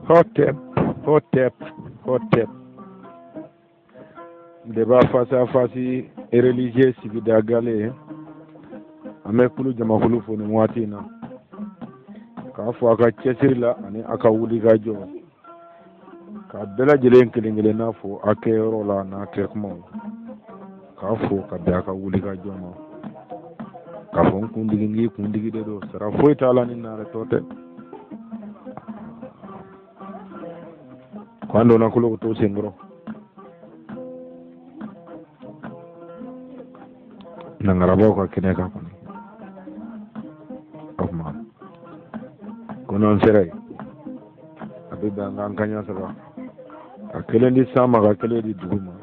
Hotep, Hotep, Hotep. Débat face à face religieux sigida gale an bɛ kulu jamakulu fo nin waati in na k'a fo a ka cɛsiri la ani a ka wulikajɔ ka bɛɛ lajɛlen kelen kelenna fo a kɛyɔrɔ la n'a kɛ kumaw k'a fo ka bɛn a ka wulikajɔ ma k'a fɔ n kuntigi n k'i kuntigi de don sara foyi t'a la ni naare tɔ tɛ ko an donna kolokoto senkɔrɔ nangarabaw ka kɛnɛ kan kɔni o tuma ko n'an sera yen a bɛ bɛn an k'an kaɲa saba ka kelen di san ma ka kelen di dugu ma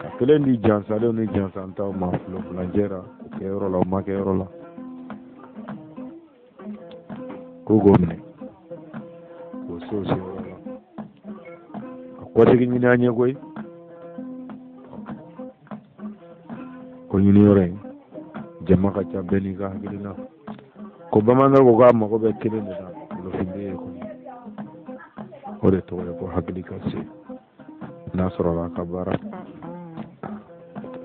ka kelen di jansalenw ni jansantaw ma fulancɛ ra o kɛyɔrɔ la o ma kɛyɔrɔ la ko k'o minɛ k'o se o seyɔrɔ la ka kɔsegin ɲini an ye koyi ko ɲini yɔrɔ in jama ka ca bɛɛ n'i ka hakilina ko bamanankɛ ko k'a mago bɛ kelen de la bolofin ye kɔni o de tɔgɔ ye ko hakili ka se n'a sɔrɔla a ka baara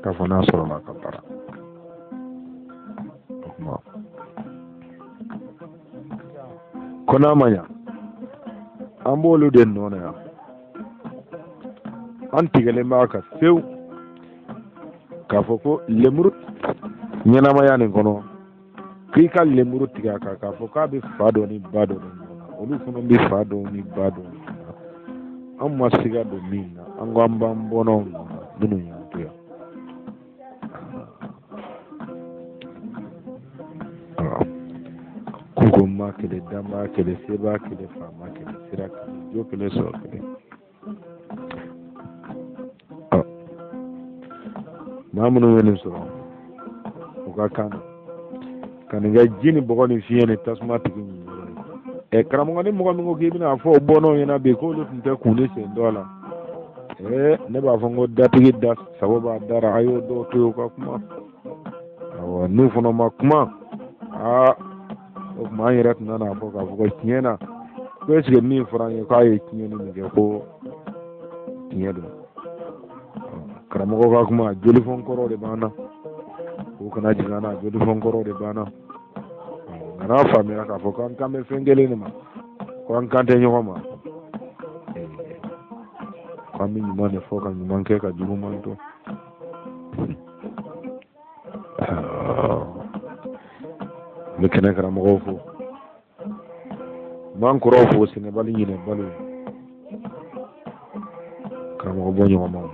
k'a fɔ n'a sɔrɔla a ka baara o tuma ko n'a ma ɲa an b'olu de nɔ na yan an tigɛlen b'a kan fewu k'a fɔ ko lemuru ɲɛnamaya nin kɔnɔ k'i ka lemuru tigɛ a kan k'a fɔ k'a bɛ fa dɔ ni ba dɔ de ɲɔgɔn na olu fana bɛ fa dɔ ni ba dɔ ɲɔgɔn na an ma siga don min na an ko an b'an bɔnnaw nɔ na minnu y'an to yan k'u ko ma kelen danbaa kelen sebaa kelen faama kelen sira kelen jo kelen sɔrɔ kelen maa minnu ye nin sɔrɔ u ka kan na ka nin kɛ ji ni bɔgɔ ni fiɲɛ ni tasuma tigi ɛ karamɔgɔ ni mɔgɔ min ko k'i bɛna fɔ o bɔnnaw ɲɛna bi k'olu tun tɛ kun ni sen dɔ la ee ne b'a fɔ n ko datigi da sago b'a dara a y'o dɔw to yen u ka kuma awɔ n'u fana ma kuma aa o tuma an yɛrɛ tun nana fɔ k'a fɔ ko tiɲɛ na ko est-ce que min fɔra an ye k'a ye tiɲɛni min kɛ ko tiɲɛ don karamɔgɔ ka kuma jolifɔn kɔrɔ de b'an na o kana jigin an na jolifɔn kɔrɔ de b'an na nka n'a faamuyara k'a fɔ k'an kan bɛ fɛn kelen de ma ko an kan tɛ ɲɔgɔn ma k'an bɛ ɲuman de fɔ ka ɲuman kɛ ka juguman to n bɛ kɛnɛ karamɔgɔw fo n b'an kɔrɔw fo sɛnɛbali ɲinɛbali karamɔgɔ bɔ ɲɔgɔnmaw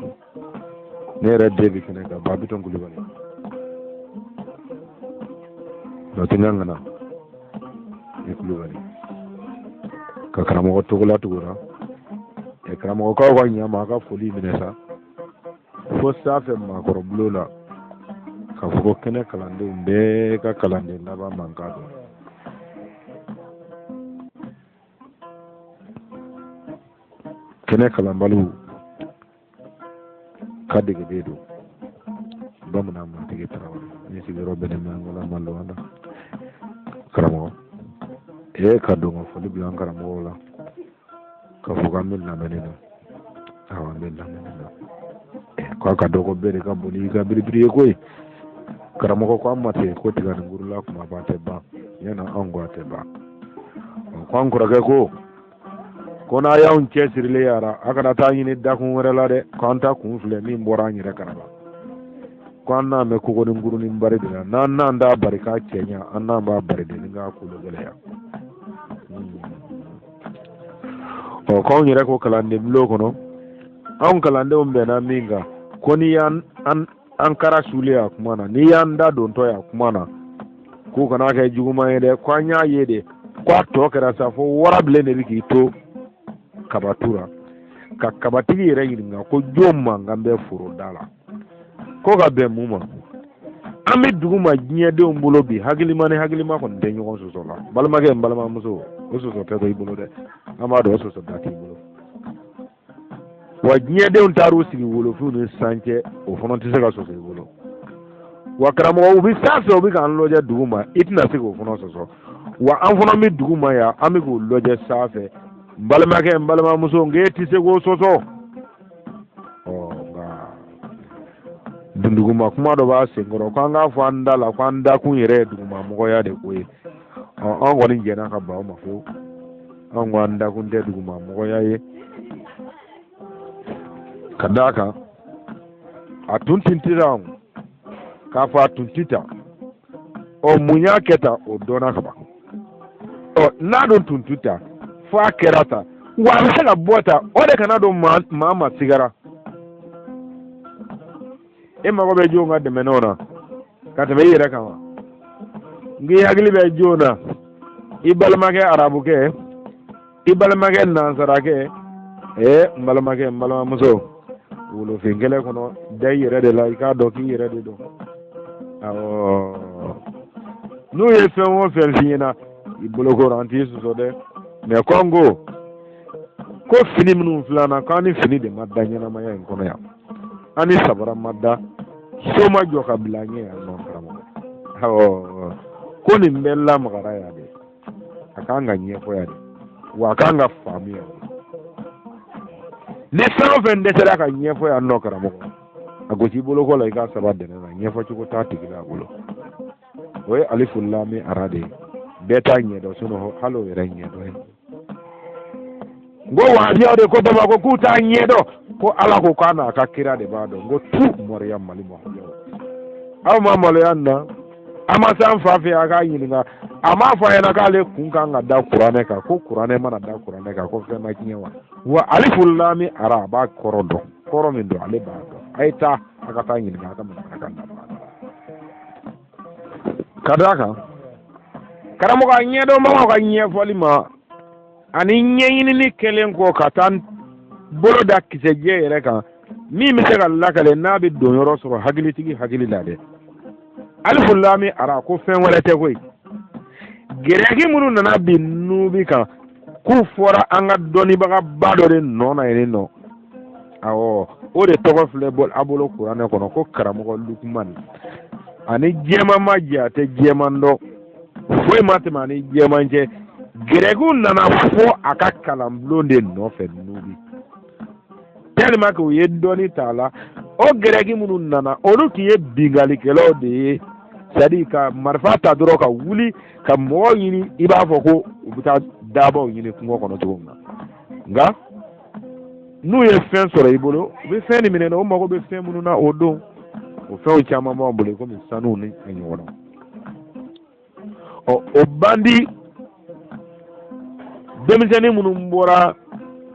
ne yɛrɛ den bɛ kɛnɛ kan ba bitɔn kulubali dɔtɛ n ka ŋana ne kulubali ka karamɔgɔ togola tugura karamɔgɔkaw ka ɲa ma a ka foli minɛ sa fo sanfɛ maakɔrɔ bulon la k'a fɔ ko kɛnɛ kalandenw bɛɛ ka kalanden laban mankan don kɛnɛ kalanbaliw ka degeden don bamanan matigi tarawele ne sigiyɔrɔ bɛnnen bɛ angola ma luwanda karamɔgɔ ee ka don ka foli bila an karamɔgɔw la k'a fɔ k'an bɛ lamɛnni na awɔ an bɛ lamɛnni na k'a ka dɔgɔ bɛɛ de ka bon n'i ka biribiri ye koyi karamɔgɔ ko an ma ten ko tiga ni kurula kumaba tɛ ban ɲɛna anw ko a tɛ ban ko an kɔrɔkɛ ko ko n'a y'anw cɛsirilen yara a kana taa ɲini dakun wɛrɛ la dɛ ko an ta kun filɛ min bɔra an yɛrɛ karaba ko an n'an bɛ kogo ni kurunin bari de la n'an n'an t'a bari k'a cɛɲa an n'an b'a bari de ni k'a kolo gɛlɛya ɔ k'anw yɛrɛ ko kalanden bulon kɔnɔ anw kalandenw bɛnna min kan ko n'i y'an an kara sulen a kuma na n'i y'an da dontɔ ye a kuma na k'u kana kɛ juguman ye dɛ ko an y'a ye de ko a tɔ kɛra sa fo warabilen de bɛ k'i to kabatu la ka kabatigi yɛrɛ ɲininka ko jɔn mankan bɛ foro da la ko ka bɛn mun ma an bɛ dugu ma diɲɛdenw bolo bi hakilima ni hakilima kɔni tɛ ɲɔgɔn sɔsɔ la balimakɛ n balimamuso o sɔsɔ tɛ to i bolo dɛ an b'a dɔn o sɔsɔ da t'i bolo wa diɲɛdenw taar'u sigi wolofinw ni san cɛ o fana tɛ se ka sɔsɔ i bolo wa karamɔgɔ u bɛ sanfɛ u bɛ k'an lajɛ dugu ma i tɛna se k'o fana sɔsɔ wa an fana bɛ dugu ma yan an bɛ k'u lajɛ sanfɛ N balimakɛ, n balimamuso, n k'e tɛ se k'o sɔsɔ. Ɔ nka dunduguma kuma dɔ b'a senkɔrɔ ko an k'a fɔ an da la ko an dakun yɛrɛ ye dugumamɔgɔya de ko ye. Ɔ an kɔni jɛnna ka ban o ma ko an ko an dakun tɛ dugumamɔgɔya ye, ka d'a kan a tun tɛ tan k'a fɔ a tun tɛ tan. Ɔ mun y'a kɛ tan, o dɔnna ka ban. Ɔ n'a dun tun tɛ tan fo a kɛra tan, wa a bɛ se ka bɔ tan, o de kana don maa ma sigara. E mago bɛ jɔn ka dɛmɛ na ka tɛmɛ i yɛrɛ kan wa? N k'i hakili bɛ jɔn na? I balimakɛ arabukɛ, i balimakɛ nansarakɛ. Ee n balimakɛ, n balimamuso, wolofin kɛlɛ kɔnɔ, da i yɛrɛ de la, i k'a dɔn k'i yɛrɛ de don. Awɔ, n'u ye fɛn o fɛn f'i ɲɛna i bolokɔrɔ, an t'i sɔsɔ dɛ, mɛ ko n ko fini minnu filɛ an na, k'an ni fini de ma da ɲɛnamaya in kɔnɔ yan, an ni sabara ma da, so ma jɔ ka bila an ɲɛ yan nɔ karamɔgɔ. Awɔ, ko nin bɛɛ lamagara yan de, a kan ka ɲɛfɔ yan de, wa a kan ka faamuya. Ni fɛn o fɛn dɛsɛra ka ɲɛfɔ yan nɔ karamɔgɔ, a gosi i bolokɔ la, i k'a saba dɛnɛ na, ɲɛfɔ cogo t'a tigi la a bolo. O ye alifu lami ara de ye, bɛɛ t'a ɲɛdɔn, sinɔn hali o yɛrɛ ɲɛdɔn ye. N ko wahabiyaw de ko Bamakɔ k'u t'a ɲɛdɔn, ko Ala ko k'a n'a ka kira de b'a dɔn. N ko tu mɔriya Mali wahabiyaw, aw ma maloya nin na? A ma se an fa fɛ a k'a ɲininka, a m'a fɔ a ɲɛna k'ale kun kan ka da kuranɛ kan, ko kuranɛ mana da kuranɛ kan ko fɛn ma tiɲɛ wa? Wa alifu lami ara, a b'a kɔrɔ dɔn, kɔrɔ min don ale b'a dɔn. A ye taa a ka taa ɲininka, a ka manamanakan da ka d'a kan karamɔgɔ a ɲɛdɔnbagaw ka ɲɛfɔli ma ani ɲɛɲinini kɛlen kɔ ka taa bolo da kisɛjɛ yɛrɛ kan min bɛ se ka lakale n'a bɛ don yɔrɔ sɔrɔ hakilitigi hakili la dɛ. Alifu lami ara ko fɛn wɛrɛ tɛ koyi. Gɛrɛki minnu nana bin Nubi kan, k'u fɔra an ka dɔnnibagaba dɔ de nɔ na yen nɔ. Awɔ, o de tɔgɔ filɛ a bolo kuranɛ kɔnɔ ko karamɔgɔ Lukumani. Ani jɛman ma jɛ, a tɛ jɛman dɔn, foyi ma tɛmɛ ani jɛman cɛ. Gɛrɛkiw nana fɔ a ka kalanbulon de nɔfɛ Nubi, tellement que u ye dɔnni ta a la. O gɛrɛki minnu nana, olu tun ye binkannikɛlaw de ye, c'est à dire ka marifa ta dɔrɔn ka wuli ka mɔgɔ ɲini, i b'a fɔ ko u bɛ taa dabaw ɲini kungo kɔnɔ cogo min na. Nka n'u ye fɛn sɔrɔ i bolo, u bɛ fɛn nin minɛ, o mago bɛ fɛn minnu na o don, o fɛnw caman b'an bolo komi sanu ni a ɲɔgɔnna. Ɔ o bandi denmisɛnnin minnu bɔra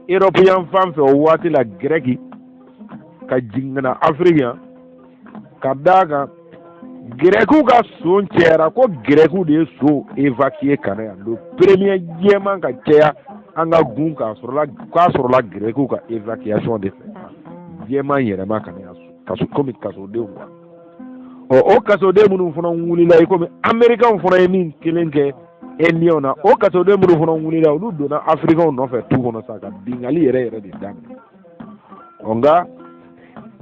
Erɔpu yan fan fɛ o waati la, Gɛrɛki, ka jigin ka na Afiriki yan, ka d'a kan Gɛrɛkiw ka son cayara, ko Gɛrɛkiw de ye son évacuer ka na yan. Le premier jɛman ka caya an ka gun k'a sɔrɔla, k'a sɔrɔla Gɛrɛkiw ka évacuation de fɛ, jɛman yɛrɛma ka na yan kaso komi kasodenw quoi. Ɔ o kasoden minnu fana wulila, i komi Amerikɛnw fana ye min kelen kɛ Indiyɛnw na, o kasoden minnu fana wulila, olu donna Afirikɛnw nɔfɛ tu kɔnɔ sa ka binkanni yɛrɛ yɛrɛ de daminɛ. Ɔ nka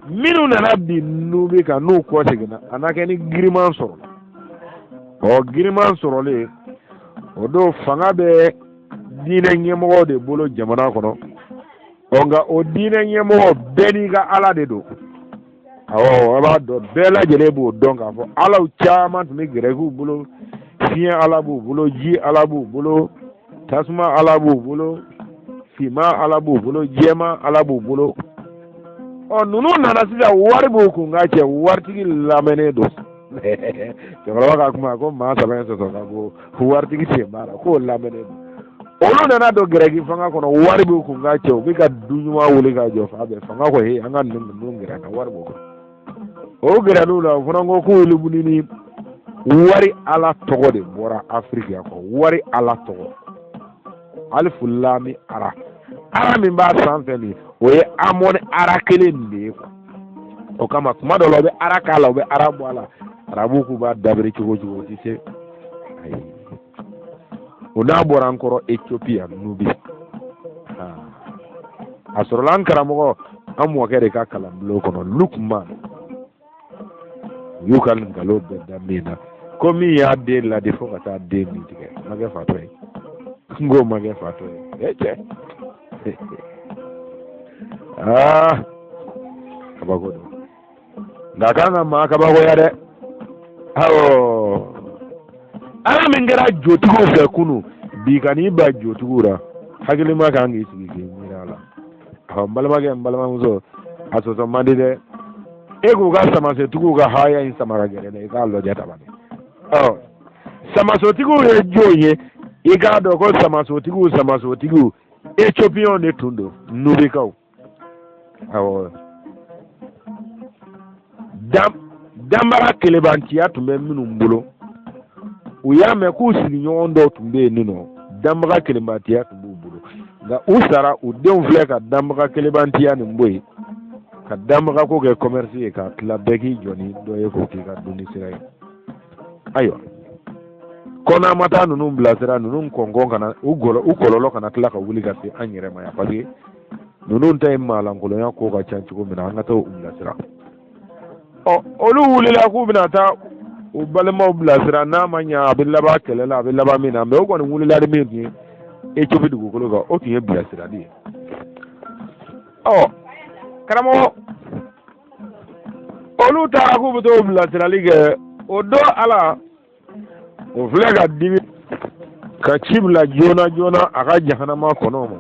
minnu nana bin Nubi kan, n'u kɔ seginna, a na kɛ ni giriman sɔrɔla. Ɔ giriman sɔrɔlen o don, fanga bɛ diinɛ ɲɛmɔgɔw de bolo jamana kɔnɔ. Ɔ nka o diinɛ ɲɛmɔgɔ bɛɛ n'i ka Ala de don. Awɔ, a b'a dɔn, bɛɛ lajɛlen b'o dɔn k'a fɔ alaw caman tun bɛ gɛrɛkiw bolo. Fiɲɛ ala b'u bolo, ji ala b'u bolo, tasuma ala b'u bolo, finman ala b'u bolo, jɛman ala b'u bolo. Ɔ ninnu nana sisan, wari b'u kun ka cɛ, waritigi lamɛnnen don. Cɛkɔrɔba ka kuma ko maa saba in sɔsɔ ka ko waritigi sen b'a la, k'o lamɛnnen don. Olu nana don gɛrɛki fanga kɔnɔ, wari b'u kun ka cɛ, u bɛ ka du ɲuman wuli ka jɔ fan bɛɛ. Fanga ko he, an ka ninnu gɛrɛ ka wari b'u kun. O gɛrɛn'u la, o fana ko k'olu ni wari ala tɔgɔ de bɔra Afiriki yan kɔ, wari ala tɔgɔ alifu lami ara, ara min b'a sanfɛ nin, o ye amɔni ara kelen de ye quoi. O kama kuma dɔ la, u bɛ ara k'a la, u bɛ ara bɔ a la. Arabuw k'u b'a dabiri cogo cogo, o tɛ se. Ayi, o n'a bɔra an kɔrɔ Ethiopie yan Nubi, a sɔrɔla an karamɔgɔ, an mɔkɛ de ka kalanbulon kɔnɔ, Lukman. U y'u ka nkalon bɛɛ da min na, ko min y'a den ladi fo ka taa den min tigɛ, ma kɛ fatɔ ye. N k'o ma kɛ fatɔ ye. E cɛ, aa, kabako don, nka a kan ka maa kabakoya dɛ. Awɔ, Ala min kɛra jotigiw fɛ kunu, bi ka n'i ban jotigiw la, hakilima kan k'i sigi k'i miiri a la. Awɔ, n balimakɛ, n balimamuso, a sɔsɔ man di dɛ. E k'u ka samasetigiw ka haya in sama ka gɛrɛ dɛ, i k'a lajɛ tabali. Ɔ, samasotigiw ye jɔn ye? I k'a dɔn ko samasotigiw Etiopiyɛnw de tun don, Nubikaw. Awɔ, danbaga kelebantiya tun bɛ minnu bolo, u y'a mɛn k'u sigiɲɔgɔn dɔw tun bɛ yen nɔ, danbaga kelenbantiya tun b'u bolo, nka u sara, u denw filɛ ka danbaga kelenbantiya nin bɔ yen, ka danbaga ko kɛ commerce ye, k'a tila bɛɛ k'i jɔ ni dɔ ye k'o k'i ka dunni sira ye. Ayiwa, ko n'an ma taa ninnu bilasira, ninnu kɔnkɔn kana u gɔlɔ, u kɔlɔlɔ kana tila ka wuli ka se an yɛrɛ ma yan, parce que ninnu ta ye maalankolonya ko ka ca cogo min na, an ka taa u bilasira. Ɔ, olu wulila k'u bɛna taa u balimaw bilasira, n'a ma ɲa a bɛ laban kɛlɛ la, a bɛ laban min na, mais o kɔni wulila ni min tun ye Ethiopie dugukolo kan, o tun ye bilasirali ye. Ɔ, karamɔgɔ, olu taara k'u bɛ t'o bilasirali kɛ, o don Ala o filɛ ka dimi ka ci bila joona joona a ka jahanama kɔnɔw ma,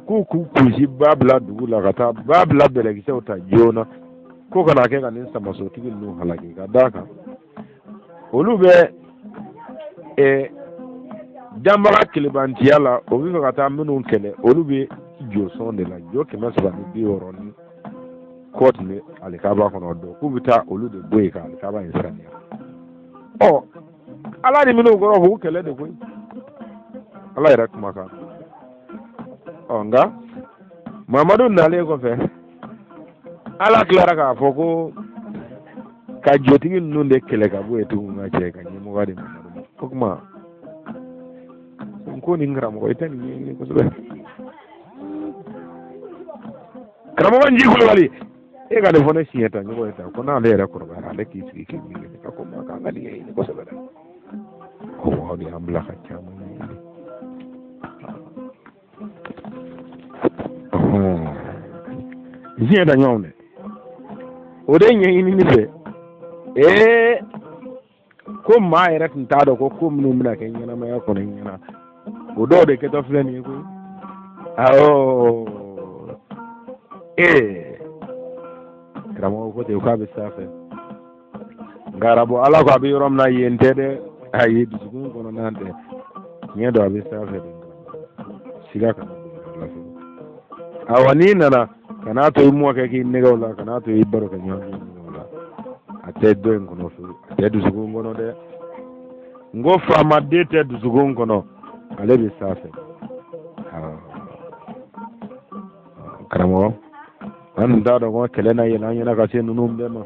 k'u k'u kunsi ba bila dugu la, ka taa ba bila bɛlɛkisɛw ta joona, ko kana kɛ ka nin samasotigi ninnu halaki, ka d'a kan olu bɛ danbaga kelebantiya la, o bɛ fɛ ka taa minnu kɛlɛ, olu bɛ josɔn de la, jo 360 ni kɔ tun bɛ alikaba kɔnɔ don, k'u bɛ taa olu de bɔ yen ka alikaba in saniya. Ɔ, Ala ni minnu kɔrɔ k'u kɛlɛ de koyi, Ala yɛrɛ kumakan. Ɔ, nka Mamadu nalen kɔfɛ, Ala tilara k'a fɔ ko ka jotigi ninnu de kɛlɛ ka bɔ yen tugun, ka cɛ ka ɲɛmɔgɔ di Mamadu ma. O tuma n ko nin karamɔgɔ, i tɛ nin ɲɛɲini kosɛbɛ. Karamɔgɔ Nji Kulubali, e ka nin fɔ ne siɲɛ ta ɲɔgɔn ye ta, ko n'ale yɛrɛ kɔrɔbayara, ale k'i sigi k'i miiri ka ko ma k'an ka nin ɲɛɲini kosɛbɛ dɛ. O aw de y'an bila ka caman ɲɛɲini. Siɲɛ ta ɲɔgɔn dɛ, o de ɲɛɲinini fɛ ee ko maa yɛrɛ tun t'a dɔn ko ko minnu bɛna kɛ ɲɛnamaya kɔnɔ ɲɛna, o dɔw de kɛtɔ filɛ nin ye koyi. Awɔ, ee karamɔgɔ ko ten k'a bɛ sanfɛ, nka arabu Ala ko a bɛ yɔrɔ min na yen tɛ dɛ, ayi, dusukun kɔnɔna tɛ, tiɲɛ don, a bɛ sanfɛ de, siga kana don la fiyewu. Awa, n'i nana, kan'a to i mɔkɛ k'i nɛgɛ o la, kan'a to i baro kɛ ɲɔgɔn k'i nɛgɛ o la, a tɛ dɔ in kɔnɔ fiyewu, a tɛ dusukun kɔnɔ dɛ. N ko faamaden tɛ dusukun kɔnɔ, ale bɛ sanfɛ. Karamɔgɔ, an tun t'a dɔn ko kɛlɛ na yɛlɛ an ɲɛna ka se ninnu bɛɛ ma.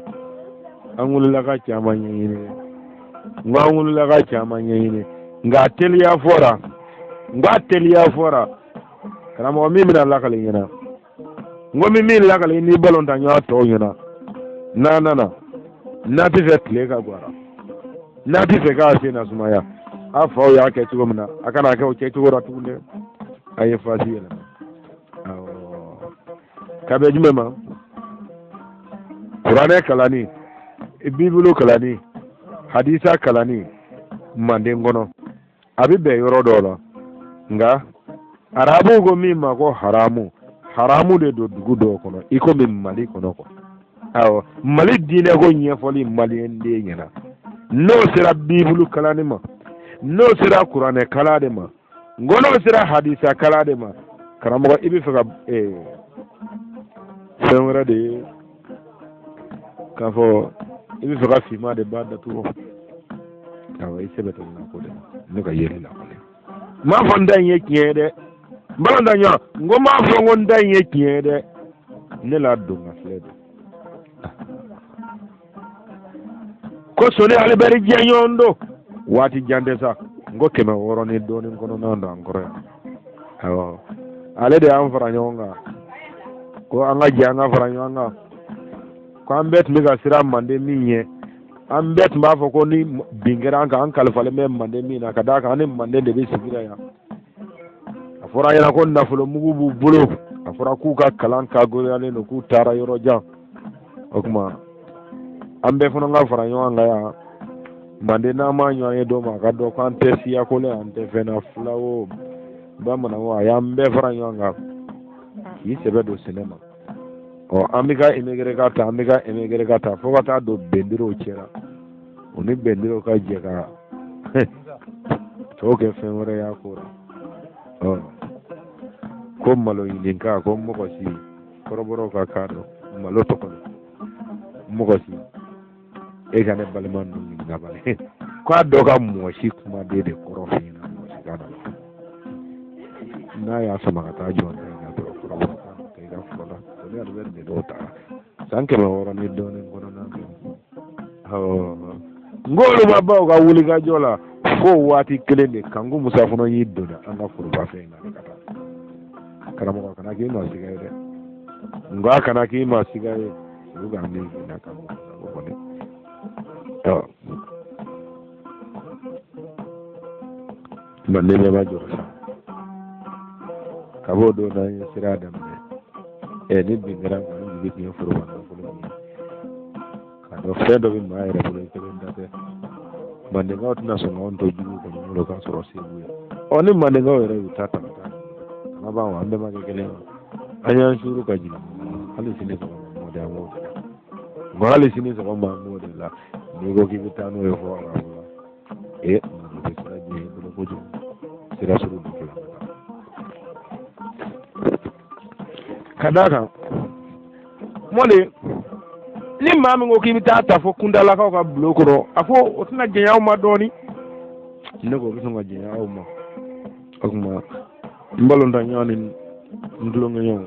An wulila ka caman ɲɛɲini, n ko an wulila ka caman ɲɛɲini, nka a teliya fɔra, n ko a teliya fɔra. Karamɔgɔ, min bɛna lakali ɲɛna, n ko min min lakali n'i balontan ɲɔgɔn tɔw ɲɛna, n'a nana, n'a tɛ fɛ tile ka gwara, n'a tɛ fɛ k'a sen na sumaya, a faw y'a kɛ cogo min na, a kana kɛ o kɛcogo la tugun dɛ. A ye fasi yɛlɛma. Awɔ, ka bɛn jumɛn ma? Kuranɛ kalanni, Bibulu kalanni, hadisa kalanni manden kɔnɔ, a bɛ bɛn yɔrɔ dɔw la, nka arabuw ko min ma ko haramu, haramu de don dugu dɔw kɔnɔ, i komi Mali kɔnɔ kɔ. Awɔ, Mali diinɛ ko ɲɛfɔli maliyɛn den ɲɛna, n'o sera Bibulu kalanni ma, n'o sera kuranɛ kalan de ma, n ko n'o sera hadisa kalan de ma, karamɔgɔ, i bɛ fɛ ka fɛn wɛrɛ de ye k'a fɔ i bɛ fɛ ka finman de ba datugu. Awɔ, i sɛbɛ tɛ na ko de ma, ne ka yeli la kɔni. N m'a fɔ n ta in ye tiɲɛ ye dɛ, n balontan ɲɔgɔn, n ko n m'a fɔ n ko n ta in ye tiɲɛ ye dɛ, ne la don ka filɛ don ko Soni Ali Bɛri jɛɲɔgɔn don, waati jan tɛ sa, n ko 600 ni dɔɔnin kɔnɔna don an kɔrɔ yan. Awɔ, ale de y'an fara ɲɔgɔn kan ko an ka jɛ an ka fara ɲɔgɔn kan, ko an bɛɛ tun bɛ ka siran manden min ɲɛ, an bɛɛ tun b'a fɔ ko ni bin kɛra an kan, an kalifalen bɛ manden min na, ka d'a kan an ni manden de bɛ sigi la yan. A fɔra a ɲɛna ko nafolo mugu b'u bolo, a fɔra k'u ka kalan kagoyalen don, k'u taara yɔrɔ jan. O tuma an bɛɛ fana ka fara ɲɔgɔn kan yan manden, n'an ma ɲɔgɔn ye don ma, a ka dɔn k'an tɛ siyako la, an tɛ fɛn na, fila o bamanan o, a y'an bɛɛ fara ɲɔgɔn kan k'i sɛbɛ don sɛnɛ ma. Ɔ, an bɛ ka immigré ka taa, an bɛ ka immigré ka taa fo ka taa don bɛndirew cɛla, o ni bɛndirew ka jɛ ka tɔw kɛ fɛn wɛrɛ y'a ko la. Ɔ, ko malo ɲininka ko mɔgɔ si kɔrɔbɔrɔw ka kan dɔn malo tɔgɔ don mɔgɔ si e ka ne balima ninnu ɲininka bani k'a dɔ ka mɔgɔ si kumaden de kɔrɔ f'i ɲɛna, mɔgɔ si ka na n'a y'a sama ka taa jɔ in na dɔrɔn kɔrɔbɔrɔ kan ka i ka foro la o ne yɛrɛ bɛ nin dɔw ta san 600 ni dɔɔnin kɔnɔna na. N ko olu ma baw ka wulikajɔ la fo waati kelen de Kanku Musa fana y'i donna an ka forobafɛn in na ka taa. Karamɔgɔ, kana k'i ma siga ye dɛ, n ko a kana k'i ma siga ye, olu ka min na Kanku Musa ko kɔni. Ɔ, manden bɛɛ ma jɔrɔ sa ka b'o don n'an ye sira daminɛ. Ɛ, ni bin kɛra an kan, jigi tun ye foroba nafolo min ye, k'a dɔn fɛn dɔ bɛ maa yɛrɛ bolo, i kelen ta tɛ. Mandenkaw tɛna sɔn k'anw to jugu kɔni bolo k'a sɔrɔ se b'u ye. Ɔ, ni mandenkaw yɛrɛ y'u ta ta ka taa kana ban wa, an bɛɛ ma kɛ kelen ye. An y'an suuru ka jigin hali sini sɔgɔma, an b'o de an b'o de la. Nka hali sini sɔgɔma, an b'o de la. N'i ko k'i bɛ taa n'o ye fɔ arabu la, e o bɛ sira jɛ i bolo kojugu, sira surun don fila ka d'a kan. Mɔlen, ni maa min ko k'i bɛ taa ta fo kundalakaw ka bulon kɔnɔ, a ko o tɛna janya aw ma dɔɔnin? Ne ko o bɛ sɔn ka janya aw ma. O tuma n balontan ɲɔgɔn ni n tulonkɛɲɔgɔn,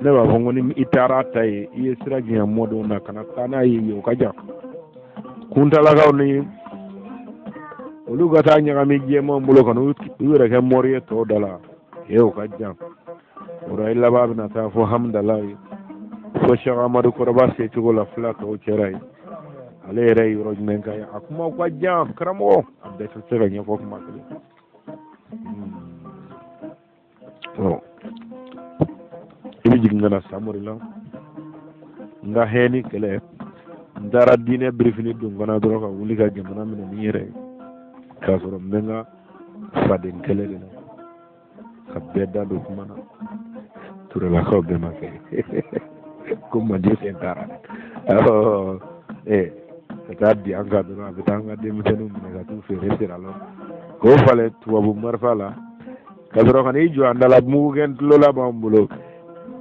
ne b'a fɔ n ko ni i taara ta yen, i ye sira janya mɔdenw na, kana taa n'a ye yen, o ka jan. Kuntalakaw ni olu ka taa ɲagami jɛmanw bolo ka n'u yɛrɛ kɛ mɔri ye tɔw da la, ee, o ka jan. O la i laban bɛna taa fo Hamudalayi, fo Sɛki Amadu Kɔrɔba se cogo la fila tɔw cɛra yen. Ale yɛrɛ ye yɔrɔ jumɛn ka ye? A kumaw ka jan karamɔgɔ, a bɛɛ tɛ se ka ɲɛfɔ kuma kelen. Ɔ, i bɛ jigin ka na Samori la, n ka hɛni kɛlɛ, n taara diinɛ birifini don kana dɔrɔn ka wuli ka jamana minɛ ni n yɛrɛ ye, k'a sɔrɔ n bɛ n ka faden kɛlɛ de la ka bɛɛ da don kuma na. Turelakaw bɛɛ ma kɛ ko manden sen taara ka taa di an kan dɔrɔn, a bɛ taa an ka denmisɛnninw minɛ ka t'u feere sira la k'o falen tubabu marifa la, ka sɔrɔ ka n'i jɔ an da la. Mugukɛ tulola b'an bolo,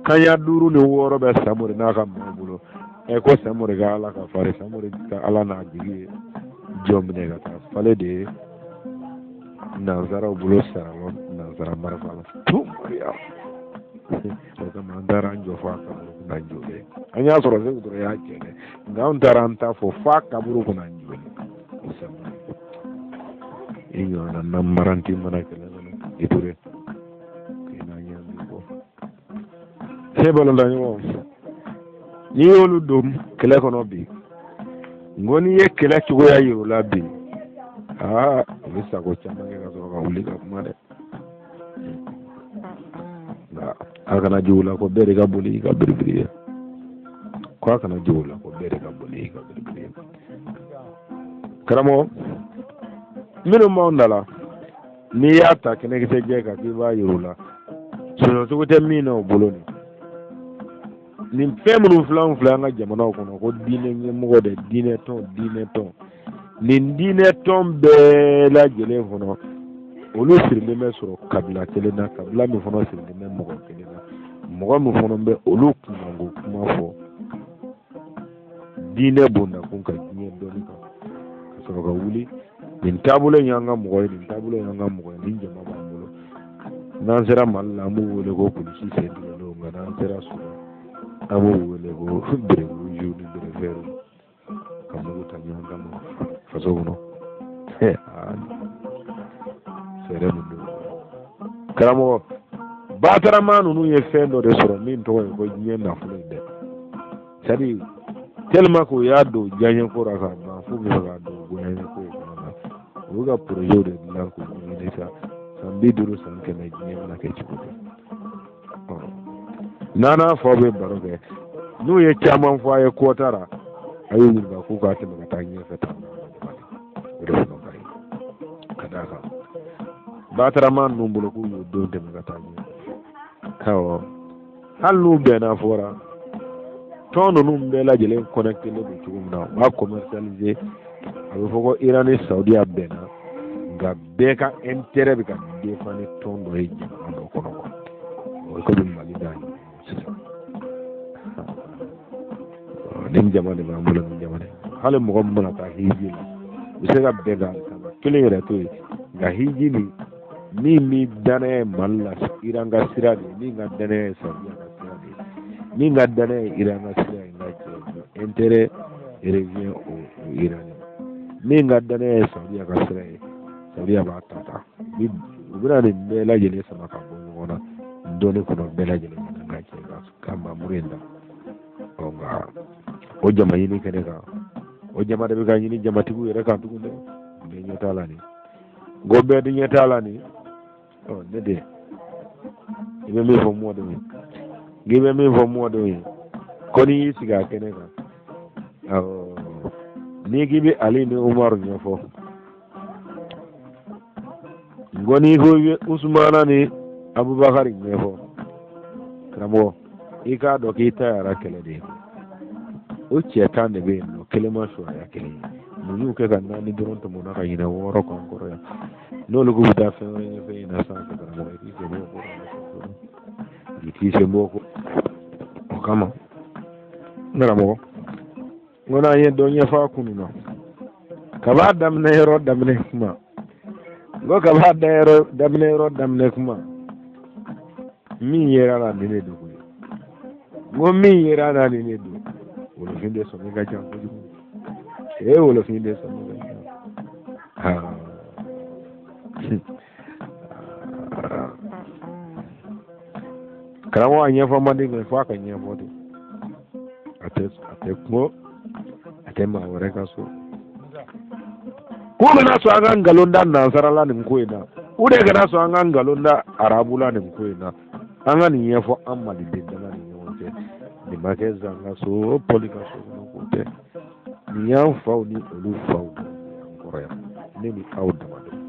kaɲa 5 ni 6 bɛ Samori n'a ka maaw bolo. Ɛ, ko Samori ka ala ka fari, Samori ka ala n'a jigi ye jɔn minɛ ka taa falen de ye nansaraw bolo saralɔ nansara marifa la tumariya. O kama an taara an jɔ fo a kaburu kunna jɔlen. An y'a sɔrɔ Seku Ture y'a cɛ dɛ, nka an taara an ta fɔ f'a kaburu kunna jɔlen. I ɲɔgɔnna namaranti mana kɛlɛ kɔnɔ, i Ture k'i n'a ɲɛ min bɔ se balontan ɲɔgɔn, n'i y'olu don kɛlɛ kɔnɔ bi, n ko n'i ye kɛlɛ cogoya yir'u la bi, aa, u bɛ sago caman kɛ ka sɔrɔ ka wuli ka kuma dɛ. Nka a kana jigin u la ko bɛɛ de ka boli i ka biribiri ye, ko a kana jigin u la ko bɛɛ de ka boli i ka biribiri ye. Karamɔgɔ minnu b'anw da la, n'i y'a ta kɛnɛkisɛ jɛ kan k'i b'a yir'u la, sɔsɔcogo tɛ min na o bolo. Nin fɛn minnu filɛ, anw filɛ an ka jamanaw kɔnɔ ko diinɛ ɲɛmɔgɔ dɛ, diinɛ tɔn, diinɛ tɔn, nin diinɛ tɔn bɛɛ lajɛlen kɔnɔ, olu sirilen bɛ sɔrɔ kabila kelen na, kabila min fana sirilen bɛ mɔgɔ kelen na, mɔgɔ min fana bɛ olu kunkanko kuma fɔ diinɛ bondakun ka diɲɛ dɔnni kan, ka sɔrɔ ka wuli nin taabolo in y'an ka mɔgɔ ye, nin taabolo in y'an ka mɔgɔ ye, nin jama b'an bolo. N'an sera Mali la, an b'u wele ko kulisi sen tigɛlenw, nka n'an sera Sudan, an b'u wele ko béret rouge ni béret vert, ka mugu ta ɲɔgɔn kama faso kɔnɔ. Fɛɛrɛ min don karamɔgɔ, batarama ninnu ye fɛn dɔ de sɔrɔ min tɔgɔ ye ko diɲɛ nafolo in dɛ, c'est à dire tellement k'u y'a don diyaɲɛ ko la ka ban, f'u bɛ fɛ k'a don goyaɲɛ ko in fana na. U bɛ ka projet de dilan k'u ɲɛɲini sa. San 50, san 100, diɲɛ bɛna kɛ cogo di? N'an n'a faw bɛ baro kɛ, n'u ye caman fɔ a ye kɔta la, a y'u ɲininka k'u k'a tɛmɛ ka taa ɲɛfɛ tan. O de fana ka ɲi ka d'a kan batarama ninnu bolo k'u y'u don tɛmɛ ka taa ɲɛfɛ. Awɔ, hali n'u bɛnna fɔra tɔn ninnu bɛɛ lajɛlen connectelen don cogo min na, u b'a commercialiser. A bɛ fɔ ko Iran ni Saudiya bɛnna, nka bɛɛ ka intérêt bɛ ka défendre ni tɔn dɔ ye jamana dɔ kɔnɔ quoi. O ye komi Mali da sisan. Nin jama de b'an bolo, nin jama de. Hali mɔgɔ min mana taa hiji la, u bɛ se ka bɛn ka sama kelen yɛrɛ to yen, nka hiji nin min ni danaya ye Mali la, Iran ka sira de ye, min ka danaya ye Saudiya ka sira de ye, min ka danaya ye Iran ka sira ye, nka cɛ intérêt revient au Iran. Min ka danaya ye Saudiya ka sira ye, Saudiya b'a ta ta. U bɛna nin bɛɛ lajɛlen sama ka bɔ ɲɔgɔn na dɔɔni kɔnɔ, bɛɛ lajɛlen ka cɛ ka mamuru in da. Ɔ nka o jama ɲini kɛnɛ kan, o jama de bɛ ka ɲini jamatigiw yɛrɛ kan tugun dɛ. Bɛɛ ɲɛ t'a la nin, ko bɛɛ de ɲɛ t'a la nin. Ɔ ne de, i bɛ min fɔ mɔdenw ye, k'i bɛ min fɔ mɔdenw ye, ko n'i y'i sigi a kɛnɛ kan, awɔ, n'i k'i bɛ Ali ni Umaru ɲɛfɔ, n ko n'i ko i bɛ Usumana ni Abubakari ɲɛfɔ, karamɔgɔ, i k'a dɔn k'i ta yɛrɛ kɛlɛ de ye. O cɛ 10 de bɛ yen nɔ, kelen ma suwaya kelen ye. Mun y'u kɛ ka 4 dɔrɔn tɔmɔ ka ɲinɛ 6 kɔ an kɔrɔ yan? N'olu k'u bɛ taa fɛn wɛrɛ ɲɛfɔ e ɲɛna sanfɛ, karamɔgɔ, i k'i sen bɔ o ko la, i k'i sen bɔ o ko. O kama n karamɔgɔ, n ko n'an ye dɔ ɲɛfɔ a kunun na, kab'a daminɛ yɔrɔ daminɛ kuma, n ko kab'a da yɔrɔ daminɛ yɔrɔ daminɛ kuma, min yera la nin de don koyi. N ko min yera la nin de don. Wolofin de sɔmi ka jan kojugu. Ee, wolofin de sɔmi ka jan. Karamɔgɔ, a ɲɛfɔ man di mɛ fo a ka ɲɛfɔ de. A tɛ kungo, a tɛ maa wɛrɛ ka so. K'u kana sɔn an ka nkalon da nansara la nin ko in na, u de kana sɔn an ka nkalon da arabu la nin ko in na. An ka nin ɲɛfɔ an maliden dama ni ɲɔgɔn cɛ. Nin ma kɛ zan ka so, pɔli ka so kɔnɔ ko tɛ. Nin y'an faw ni olu faw de ye an kɔrɔ yan, ne ni aw dama don.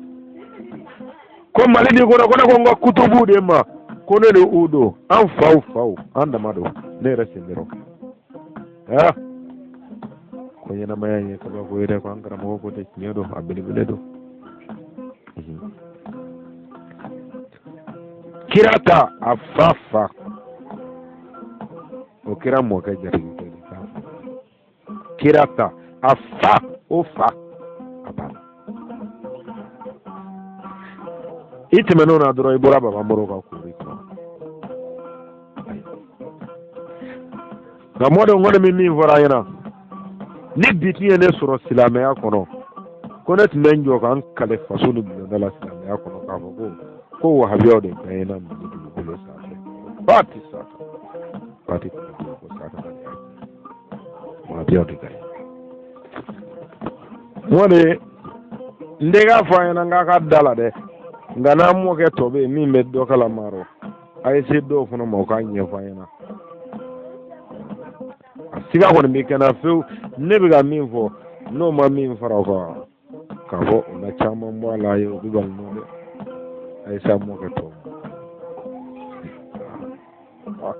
Ko Mali de kɔnɔ, ko ne ko n ka kutubu de ma ko ne de u don, an faw faw, an dama don, ne yɛrɛ sen dɔrɔn. Aa, ko ɲɛnamaya ye kabako ye dɛ. Ko an karamɔgɔ ko tɛ tiɲɛ don, a belebele don. Kira ta a fa fa, o kira mɔkɛ jatigikɛ de k'a fɔ. Kira ta a fa, o fa, a banna. I tɛmɛn'o na dɔrɔn, i bɔra baba moro ka koori kɔnɔ. Nka mɔdenw kɔni bɛ min fɔra an ɲɛna, ni bi tun ye ne sɔrɔ silamɛya kɔnɔ, ko ne tun bɛ n jɔ ka n kale faso ni bulonda la silamɛya kɔnɔ k'a fɔ ko wahabiyaw de gaɲɛna Mali dugukolo sanfɛ. Ba ti sa kan, ba ti dugukolo sanfɛ, wahabiyaw de gaɲɛna. Mɔden, n tɛ k'a fɔ an ɲɛna k'a ka da la dɛ, nka n'an mɔkɛ tɔ bɛ yen min bɛ dɔ kalama rɔ, a ye se dɔw fana ma, u k'a ɲɛfɔ an ɲɛna. A siga kɔni bɛ kɛ n na fewu, ne bɛ ka min fɔ, n'o ma min fara o kan k'a fɔ o la caman bɔ a la, ye o bɛ bali nɔ dɛ. A ye se an mɔkɛ tɔw ma.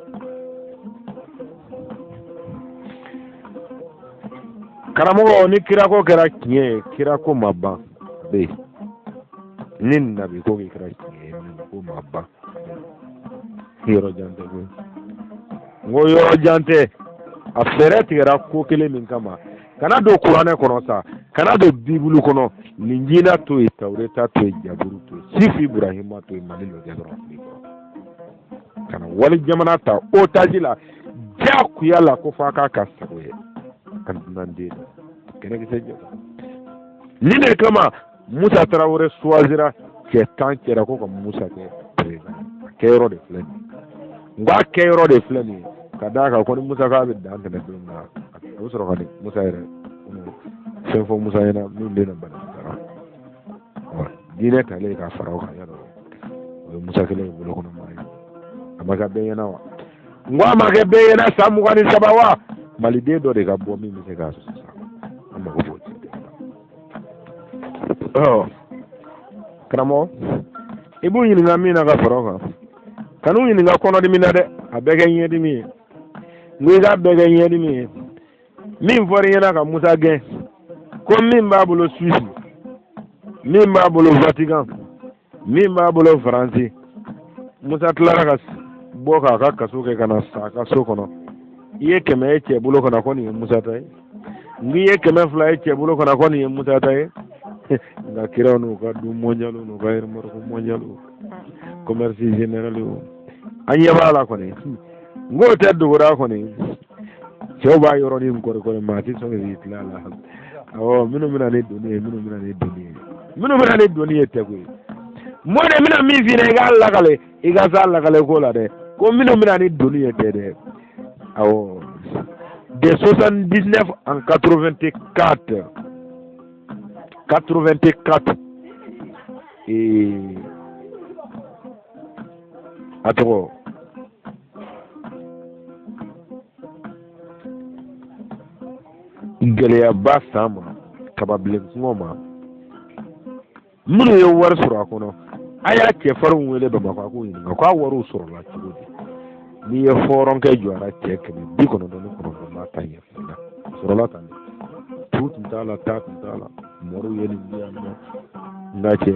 Karamɔgɔ, ni kirako kɛra tiɲɛ ye, kirako ma ban bɛ yen. Ni nabiko kɛra tiɲɛ ye, nabiko ma ban. Yɔrɔ jan tɛ koyi, n ko yɔrɔ jan tɛ. A fɛɛrɛ tigɛra ko kelen min kama, kana don kuranɛ kɔnɔ sa, kana don bibulu kɔnɔ, linjila to yen, tawureta to yen, jaburu to yen, sifu iburahima to yen, Mali lajɛ dɔrɔn. Kana wali jamana ta otage la diyagoya la ko f'a k'a ka sago ye. An dunanden don kɛnɛkisɛ jɛ. Nin de kama Musa Tarawele choisira cɛ 10 cɛra ko ka Musa kɛ président. A kɛyɔrɔ de filɛ nin ye. N ko a kɛyɔrɔ de filɛ nin ye, ka d'a kan ko ni Musa k'a bɛ dan tɛmɛ don min na, a bɛ sɔrɔ ka ni Musa yɛrɛ fɛn fɔ Musa ɲɛna min bɛ na bana sara. Diinɛ talen ka fara o kan yadɔ. O ye Musa kelen ye bolo kɔnɔ maa ye. A ma kɛ bɛɛ ɲɛna wa? N ko a ma kɛ bɛɛ ɲɛna san 23 wa? Maliden dɔ de ka bɔ min bɛ se k'a sɔsɔ sa. An mago b'o de la. Ɔ karamɔgɔ, i b'u ɲininka min na ka fara o kan, kan'u ɲininka kɔnɔdimi na dɛ, a bɛɛ kɛ ɲɛdimi ye. N ko i k'a bɛɛ kɛ ɲɛdimi ye. Min fɔra i ɲɛna ka Musa gɛn, ko min b'a bolo Suisse, min b'a bolo Vatican, min b'a bolo Faransi, Musa tilara ka bɔ k'a ka kaso kɛ ka na sa a ka so kɔnɔ. I ye 100 ye cɛ bolo kɔnɔ ko nin ye Musa ta ye, n k'i ye 200 ye cɛ bolo kɔnɔ ko nin ye Musa ta ye. Nka kiraw n'u ka du mondial n'u ka remorque mondial, commerce général, an ɲɛ b'a la kɔni. N k'o tɛ dogora kɔni, cɛw b'a yɔrɔnin kɔri-kɔri, maa tɛ sɔn k'i tila a la. Awɔ, minnu bɛna ni doni ye, minnu bɛna ni doni ye, minnu bɛna ni doni ye tɛ koyi. Mɔ de bɛna min f'i ɲɛna, i k'a lakale, i ka s'a lakale ko la dɛ, ko minnu bɛna ni doni ye tɛ dɛ. Awɔ, de 79 en 84, 84 ee a tɔgɔ gɛlɛyaba san ma kababilen kɔngɔ ma, minnu ye wari sɔrɔ a kɔnɔ, a y'a cɛfarinw wele Bamakɔ, a k'u ɲininka k'a wariw sɔrɔla cogo di. N'i ye hɔrɔnkɛ jɔra cɛ 199 b'a ta ɲɛfɔ i ɲɛna, a sɔrɔla tan de. Tu tun t'a la, ta tun t'a la, mɔriw ye nin di yan nɔ. N ka cɛ,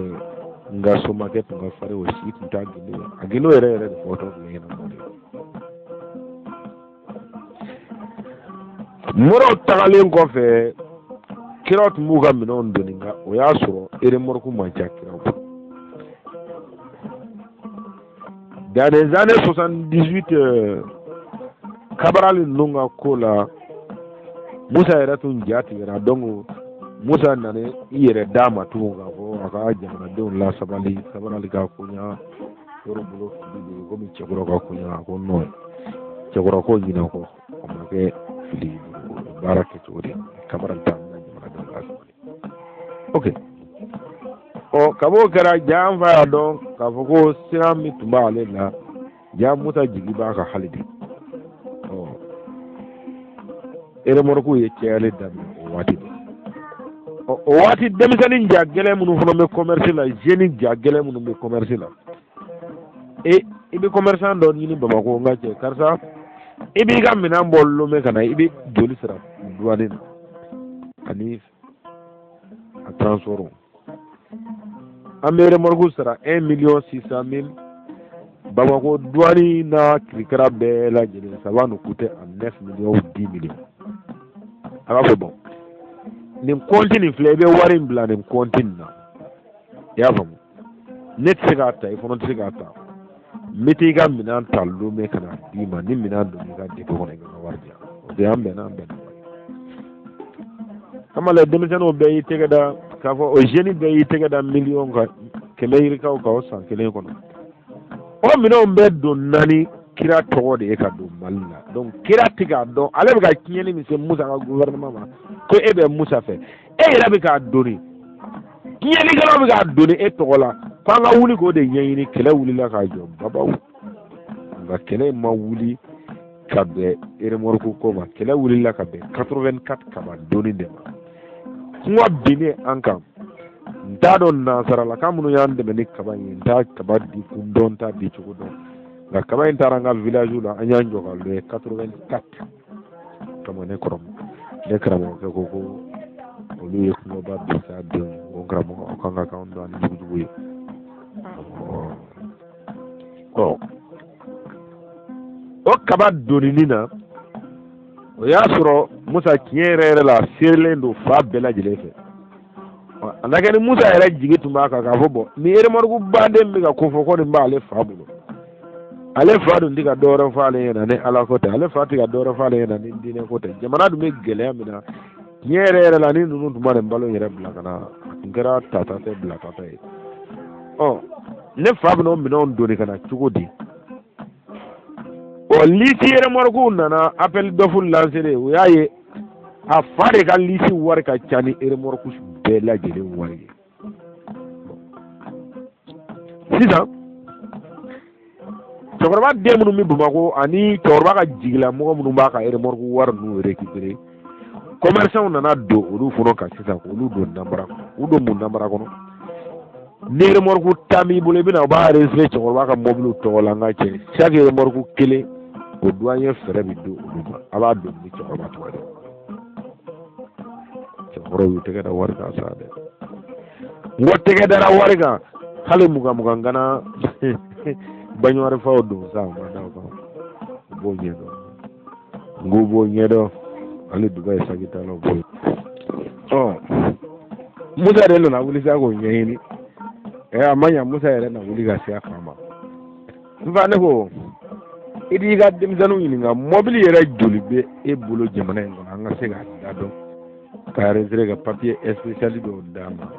n ka somakɛ tun ka farin, o si tun t'a gindo ye, a gindo yɛrɛ yɛrɛ de fɔtɔ tun bɛ ɲɛnabɔ de. Mɔrɔw tagalen kɔfɛ, kiraw tun b'u ka minɛnw doni, nka o y'a sɔrɔ eremɔriku man ca kiraw bolo. Dans les années 78, Kabarali ninnu ka ko la, Musa yɛrɛ tun ja tigɛra, donc Musa nana i yɛrɛ d'a ma tugun k'a fɔ a ka jamanadenw lasabali, Kabarali ka koɲa yɔrɔ bolo fili de ye komi Cɛkɔrɔ ka koɲa. A ko non, Cɛkɔrɔ ko ɲinɛ kɔ, o ma kɛ fili, baara kɛcogo de Kabarali ta bɛna jamanadenw lasabali. Ok, ɔ kab'o kɛra, ja an fa y'a dɔn k'a fɔ ko siran min tun b'ale la, ja Musa jigi b'a kan hali bi. Ɔ eremɔriku ye cayali daminɛ o waati de. Ɔ o waati denmisɛnnin ja gɛlɛn minnu fana bɛ commerce la, jeune ja gɛlɛn minnu bɛ commerce la, e i bɛ commerçant dɔ ɲini Bamakɔ, n ka cɛ karisa, i b'i ka minɛn bɔ Lome ka na, i bɛ joli sara douane na ani a transport. An bɛ remorque sara 1 million 600 mille, Bamakɔ douane n'a kirikara bɛɛ lajɛlen, ça va nous coûter à 9 millions ou 10 millions. A b'a fɔ bon, nin compte nin filɛ, i bɛ wari in bila nin compte nin na, i y'a faamu, ne tɛ se k'a ta, i fana tɛ se k'a ta, n bɛ taa i ka minɛn ta Lome ka na d'i ma, ni minɛn donna i ka dépôt kɔnɔ, i ka wari di yan. O de an bɛnna, an bɛnna. Kamalen denmisɛnninw bɛɛ y'i tɛgɛ da k'a fɔ o jeune bɛɛ y'i tɛgɛ da miliyɔn kan, 100 yirikaw kan o san kelen kɔnɔ. O minɛnw bɛɛ don naani kira tɔgɔ de ye ka don Mali la. Donc kira tɛ k'a dɔn ale bɛ ka tiɲɛni min se Musa ka gouvernement ma, ko e bɛ Musa fɛ, e yɛrɛ bɛ k'a doni, tiɲɛnikɛlaw bɛ k'a doni e tɔgɔ la, ko an ka wuli k'o de ɲɛɲini. Kɛlɛ wulila k'a jɔ babaw, nka kɛlɛ ma wuli ka bɛn eremɔriku ko ma, kɛlɛ wulila ka bɛn 84 kaba doni de ma. Kɔngɔ binnen an kan, n t'a dɔn nansaralaka minnu y'an dɛmɛ ni kaba in ye, n t'a kaba di kun dɔn, n t'a di cogo dɔn, nka kaba in taara an ka village la, an y'an jɔ ka lajɛ 84 kama. Ne kɔrɔ, ne karamɔgɔkɛ ko ko olu ye kɔngɔba bin sa denw ye, ko n karamɔgɔ aw kan ka k'anw dɔn ani jugujugu ye. Ɔ o kaba donini na, o y'a sɔrɔ Musa tiɲɛ yɛrɛ yɛrɛ la seerelen don fa bɛɛ lajɛlen fɛ. A na kɛ ni Musa yɛrɛ jigi tun b'a kan k'a fɔ bɔn ni eremɔriku baden bɛ ka ko fɔ ko nin b'ale fa bolo, ale fa dun tɛ ka dɔwɛrɛ fɔ ale ɲɛna ni Ala ko tɛ, ale fa tɛ ka dɔwɛrɛ fɔ ale ɲɛna ni diinɛ ko tɛ. Jamana dun bɛ gɛlɛya min na, tiɲɛ yɛrɛ yɛrɛ la, ni ninnu tun ma nin balo yɛrɛ bila ka na, a tun kɛra tata tɛ bila tata ye. Ɔ ne fa bɛna o minɛnw doni ka na cogo di? Ɔ lisi eremɔrikuw nana appel d'offre lancer, u y'a ye a fa de ka lisi wari ka ca ni eremɔriku bɛɛ lajɛlen wari ye. Sisan Cɛkɔrɔba den minnu bɛ Bamakɔ ani cɛkɔrɔba ka jigilamɔgɔ minnu b'a ka remorque wari ninnu récupérer, commerçants nana don olu fana kan sisan k'olu don nanbara kɔnɔ. U don mun nanbara kɔnɔ? Ni remorque 10 b'i bolo, i bɛna u b'a enregistrer cɛkɔrɔba ka mobili tɔgɔ la. N ka cɛ, chaque remorque kelen, o douanier fɛrɛ bɛ di olu ma, a b'a don ni cɛkɔrɔba tɔgɔ ye. Cɛkɔrɔba y'u tɛgɛ da wari kan sa dɛ. N ko tɛgɛ dara wari kan, hali 20 20 gana baɲuwari faw don sa, u ma da o kan. U b'o ɲɛdɔn, n k'u b'o ɲɛdɔn. Hali Dubayi sakitalaw b'o. Ɔ, Musa de nana wuli sa k'o ɲɛɲini. Ɛ, a ma ɲa, Musa yɛrɛ na wuli ka se a fa ma. N fa, ne ko i t'i ka denmisɛnninw ɲininka, mɔbili yɛrɛ joli bɛ e bolo jamana in kɔnɔ, an ka se k'a da dɔn ka enregistrer, ka papier spécial dɔw d'a ma.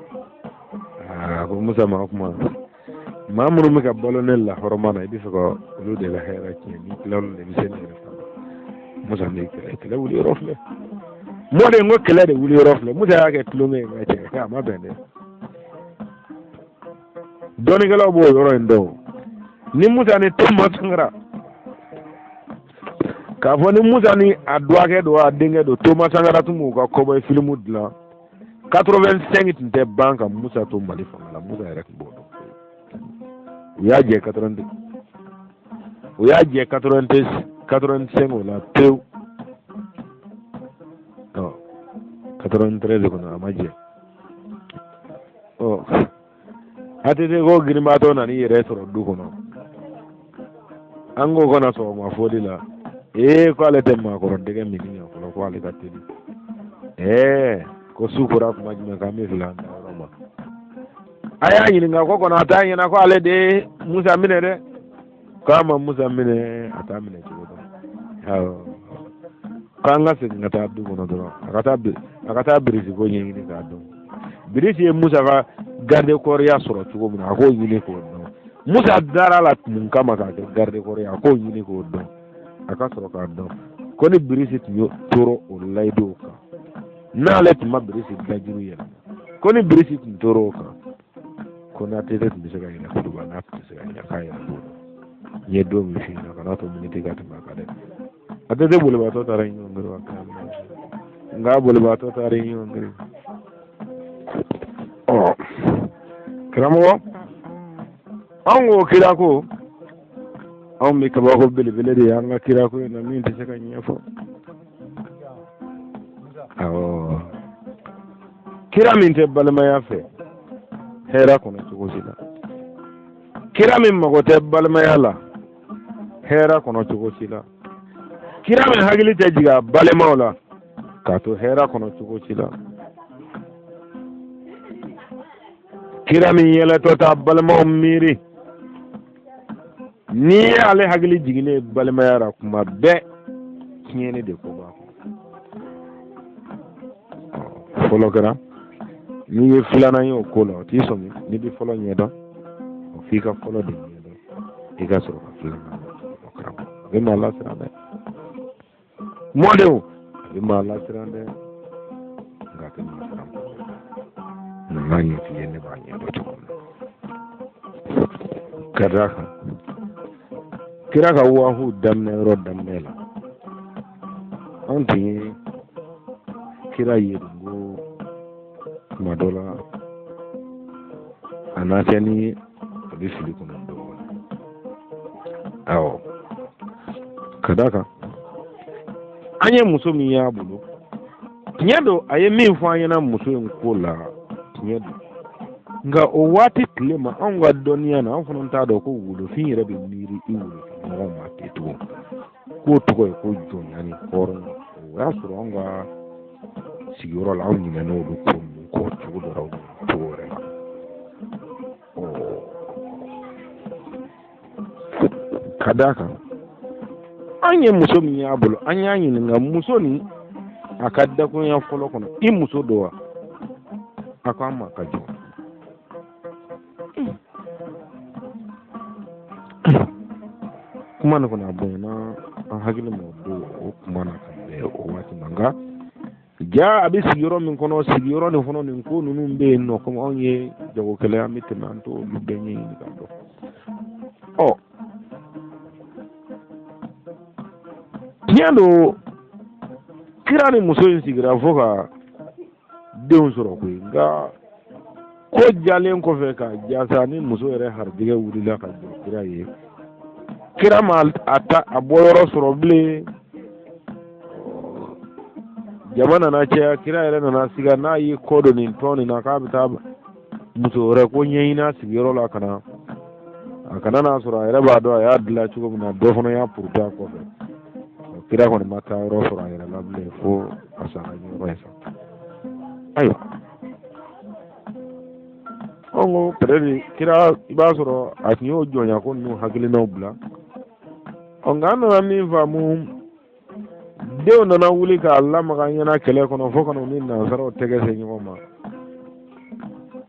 Aa, ko Musa ma kuma, maa minnu bɛ ka balo ne la hɔrɔma na, i bɛ fɛ ka olu de la hɛrɛ tiɲɛ. N'i tilala olu la, i bɛ se ne yɛrɛ fa ma. Musa, ne kɛlɛ, kɛlɛ wuli yɔrɔ filɛ. Mɔden, ko kɛlɛ de wuli yɔrɔ filɛ. Musa y'a kɛ tulonkɛ ye, n ka cɛ, a ma bɛn dɛ. Dɔnnikɛlaw b'o yɔrɔ in dɔn. Ni Musa ni Toma Sankara, k'a fɔ ni Musa ni a dɔgɔkɛ don, a denkɛ don, Toma Sankara tun b'u ka cowboy filimu dilan, 85 tun tɛ ban ka Musa to Mali fanga la. Musa yɛrɛ tun b'o dɔn. U y'a jɛ 82, u y'a jɛ 85 o la pewu. Ɔ, 93 kɔnɔ, a ma jɛ. Ɔ, ATT ko girinbaatɔ nana i yɛrɛ sɔrɔ du kɔnɔ. An ko kana sɔgɔma foli la, ee, ko ale tɛ maakɔrɔ dɛgɛ min ɲɛ fɔlɔ, ko ale ka teli. Ɛɛ, ko su kora kuma jumɛn k'an bɛ fili an dayɔrɔ ma? A y'a ɲininka ko kɔnɔ a t'a ɲɛna ko ale de ye Musa minɛ dɛ. K'a ma Musa minɛ, a t'a minɛ cogo dɔn. Awɔ, k'an ka segin ka taa du kɔnɔ dɔrɔn, a ka taa birisi ko ɲɛɲini k'a dɔn, birisi ye Musa ka garde corps ya sɔrɔ cogo min na, a k'o ɲini k'o dɔn. Musa dara la mun kama k'a kɛ garde corps ye, a k'o ɲini k'o dɔn. A ka sɔrɔ k'a dɔn ko ni birisi tun ye tora o layiduw kan, n'ale tun ma birisi dajuru yɛlɛma, ko ni birisi tun tora o kan, ko n'a tɛ tun bɛ se ka yɛlɛ kuluba, n'a tun tɛ se ka yɛlɛ, k'a yɛrɛ b'o dɔn. N ye don min f'i ɲɛna, kana to miniti ka tɛmɛ a kan dɛ. A tɛ bolibaatɔ taara ɲɔgɔn wa, nka bolibaatɔ taara ɲɔgɔn. Ɔ, karamɔgɔ, anw ko kira ko anw bɛ kabako belebele de ye an ka kira ko in na min tɛ se ka ɲɛfɔ. Awɔ, kira min tɛ balimaya fɛ hɛrɛ kɔnɔ cogo si la, kira min mago tɛ balimaya la hɛrɛ kɔnɔ cogo si la, kira min hakili tɛ jigin a balimaw la k'a to hɛrɛ kɔnɔ cogo si la, kira min yɛlɛtɔ t'a balimaw miiri, n'i ye ale hakili jiginnen balimaya la kuma bɛɛ, tiɲɛni de ko b'a kɔnɔ. Fɔlɔ kɛra, n'i ye filanan ye o ko la, o t'i sɔmi. N'i bɛ fɔlɔ ɲɛdɔn, o f'i ka fɔlɔ de ɲɛdɔn, i ka sɔrɔ ka filanan dɔn. Karamɔgɔ, a bɛ maa lasiran dɛ. Mɔdenw, a bɛ maa lasiran dɛ, nka a tɛ maa siran. Nka n k'a ɲɛf'i ye, ne b'a ɲɛdɔn cogo min na, ka d'a kan kira ka wahu daminɛ yɔrɔ daminɛ la, an tun ye kira ye ko tuma dɔ la a n'a kɛ ni a bɛ fili kɔnɔ dɔɔnin. Awɔ, ka d'a kan an ye muso min y'a bolo, tiɲɛ don, a ye min fɔ an ɲɛna muso in ko la, tiɲɛ don. Nka o waati tile ma, anw ka dɔnniya na, an fana t'a dɔn ko wolofin yɛrɛ bɛ miiri i wolofin ɲɔgɔn ma ten tugun, k'o tɔgɔ ye ko jɔnya ni hɔrɔnya. O y'a sɔrɔ anw ka sigiyɔrɔ la, anw ɲinɛna olu ko ninnu kɔ cogo dɔ la, cogo wɛrɛ la. Ka d'a kan an ye muso min y'a bolo, an y'a ɲininka muso nin a ka dakurunya fɔlɔ kɔnɔ, i muso don wa? A ko an ma ka jɔ. Kuma nin kɔni, a bonyana an hakili ma don o kuma na ka bɛn o waati ma. Nka ja a bɛ sigiyɔrɔ min kɔnɔ, sigiyɔrɔ nin kɔnɔ, nin ko ninnu bɛ yen nɔ, komi anw ye jagokɛla ye, an bɛ tɛmɛ, an t'olu bɛɛ ɲɛɲini ka dɔn. Ɔ, Tiɲɛ don, kira ni muso in sigira fo ka denw sɔrɔ koyi, nka ko jalen kɔfɛ ka jasa ni muso yɛrɛ harijɛgɛ wulila ka jɔ kira ye, kira ma a ta a bɔyɔrɔ sɔrɔ bilen. Jama nana caya, kira yɛrɛ nana siga n'a y'i kɔ don nin tɔn nin na k'a bɛ taa muso wɛrɛ ko ɲɛɲini a sigiyɔrɔ la, ka na a kana n'a sɔrɔ a yɛrɛ b'a dɔn a y'a dilan cogo min na, dɔ fana y'a puruti a kɔfɛ. Kira kɔni ma taa yɔrɔ sɔrɔ a yɛrɛ la bilen fo a sara yɔrɔ ye sa. Ayiwa, anw ko peut-être kira, i b'a sɔrɔ a tun y'o jɔnya ko ninnu hakilinaw bila. Ɔ, nka an nana min faamu, denw nana wuli k'a lamaga ɲɛna kɛlɛ kɔnɔ fo ka n'u ni nansaraw tɛgɛ se ɲɔgɔn ma.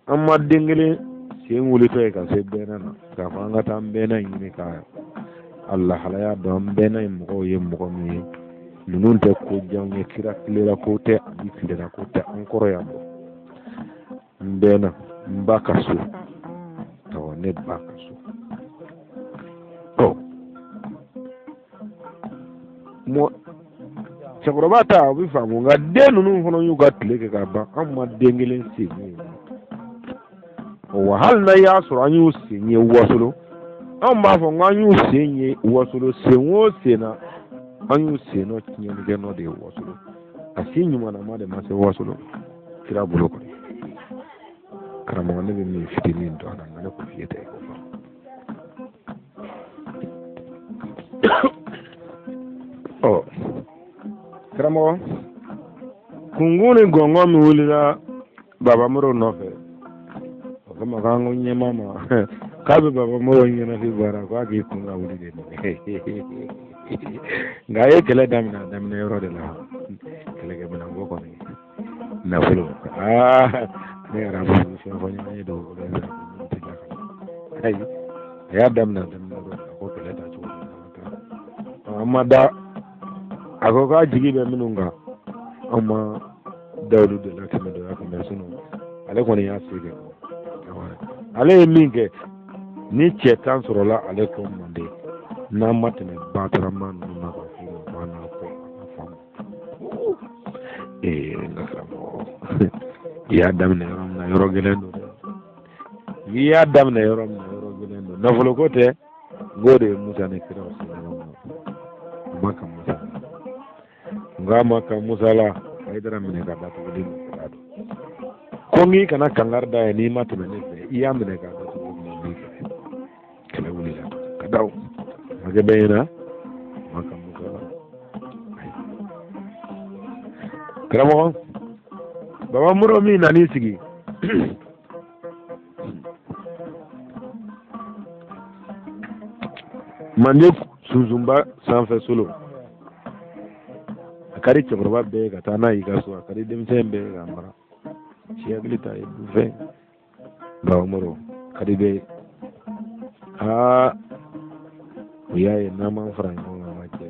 An ma den kelen sen wulitɔ ye ka se bɛnna na k'a fɔ an ka taa an bɛnna ɲini ka a lahalaya dɔn, an bɛnna ye mɔgɔw ye mɔgɔ min ye, ninnu tɛ ko janw ye, kira tilela ko tɛ, ani tilela ko tɛ, an kɔrɔ yan bɔ n bɛnna n ba ka so, awɔ, ne ba ka so. Ɔ, mɔ cɛkɔrɔba ta o bɛ faamu, nka den ninnu fana y'u ka tile kɛ ka ban, an ma den kelen sen ye. Wa hali n'a y'a sɔrɔ an y'u sen ye Wasolo, anw b'a fɔ k'an y'u sen ye Wasolo, sen o sen na an y'u sen nɔ tiɲɛnikɛ nɔ de ye Wasolo, a si ɲumanama de ma se Wasolo kira bolo kɔni. Karamɔgɔ, ne bɛ min fitinin dɔn a la, nka ne ko f'i ye tɛ ko fɔ. Ɔ karamɔgɔ, kunkun ni gɔngɔn min wulila Baba Moro nɔfɛ, o kama k'an ko ɲɛmaa ma k'a bɛ Baba Moro ɲɛnafin baara, k'a k'i kun ka wuli de. Nka a ye kɛlɛ daminɛ a daminɛ yɔrɔ de la, kɛlɛkɛminɛn ko kɔni nafolo. Aa, ne yɛrɛ b'a fɛn fɔ ɲɔgɔn ye dugukolo in ayi, a y'a daminɛ a daminɛ yɔrɔ de la ko kɛlɛ ta cogo min na, an ma da a ko k'a jigi bɛ minnu kan, an ma da olu de la kɛmɛ dɔ kɛmɛ sinɔn ale kɔni y'a se kɛ. Ale ye min kɛ, ni cɛ 10 sɔrɔla ale kɔ manden, n'an ma tɛmɛ batarama ninnu na ka f'u ma ko an n'a kɔ a ka faamu. Ee, n ka karamɔgɔ, i y'a daminɛ yɔrɔ min na, yɔrɔ gɛlɛn don dɛ. N'i y'a daminɛ yɔrɔ min na, yɔrɔ gɛlɛn don. Nafolo ko tɛ, n k'o de ye Musa ni kiraw se ɲɔgɔn ma. U ma kan Musa la, n k'a ma kan Musa la, Hayidara minɛ ka datugu de kira don. Ko n k'i kana kangari da ye n'i ma tɛmɛ ne fɛ, i y'a minɛ k'a datugu min b'i fɛ. Kɛlɛ wulila ka da o ma kɛ bɛɛ ɲɛna, ma kan Musa la. Karamɔgɔ, Baba Moro min nan'i sigi manden sunsunba sanfɛ solo, a ka di cɛkɔrɔba bɛɛ ye ka taa n'a y'i ka so, a ka di denmisɛn bɛɛ ye k'a mara, si hakili ta ye dufɛn. Baba Moro ka di bɛɛ ye. Aa, u y'a ye n'an m'an fara ɲɔgɔn kan, an ka cɛ,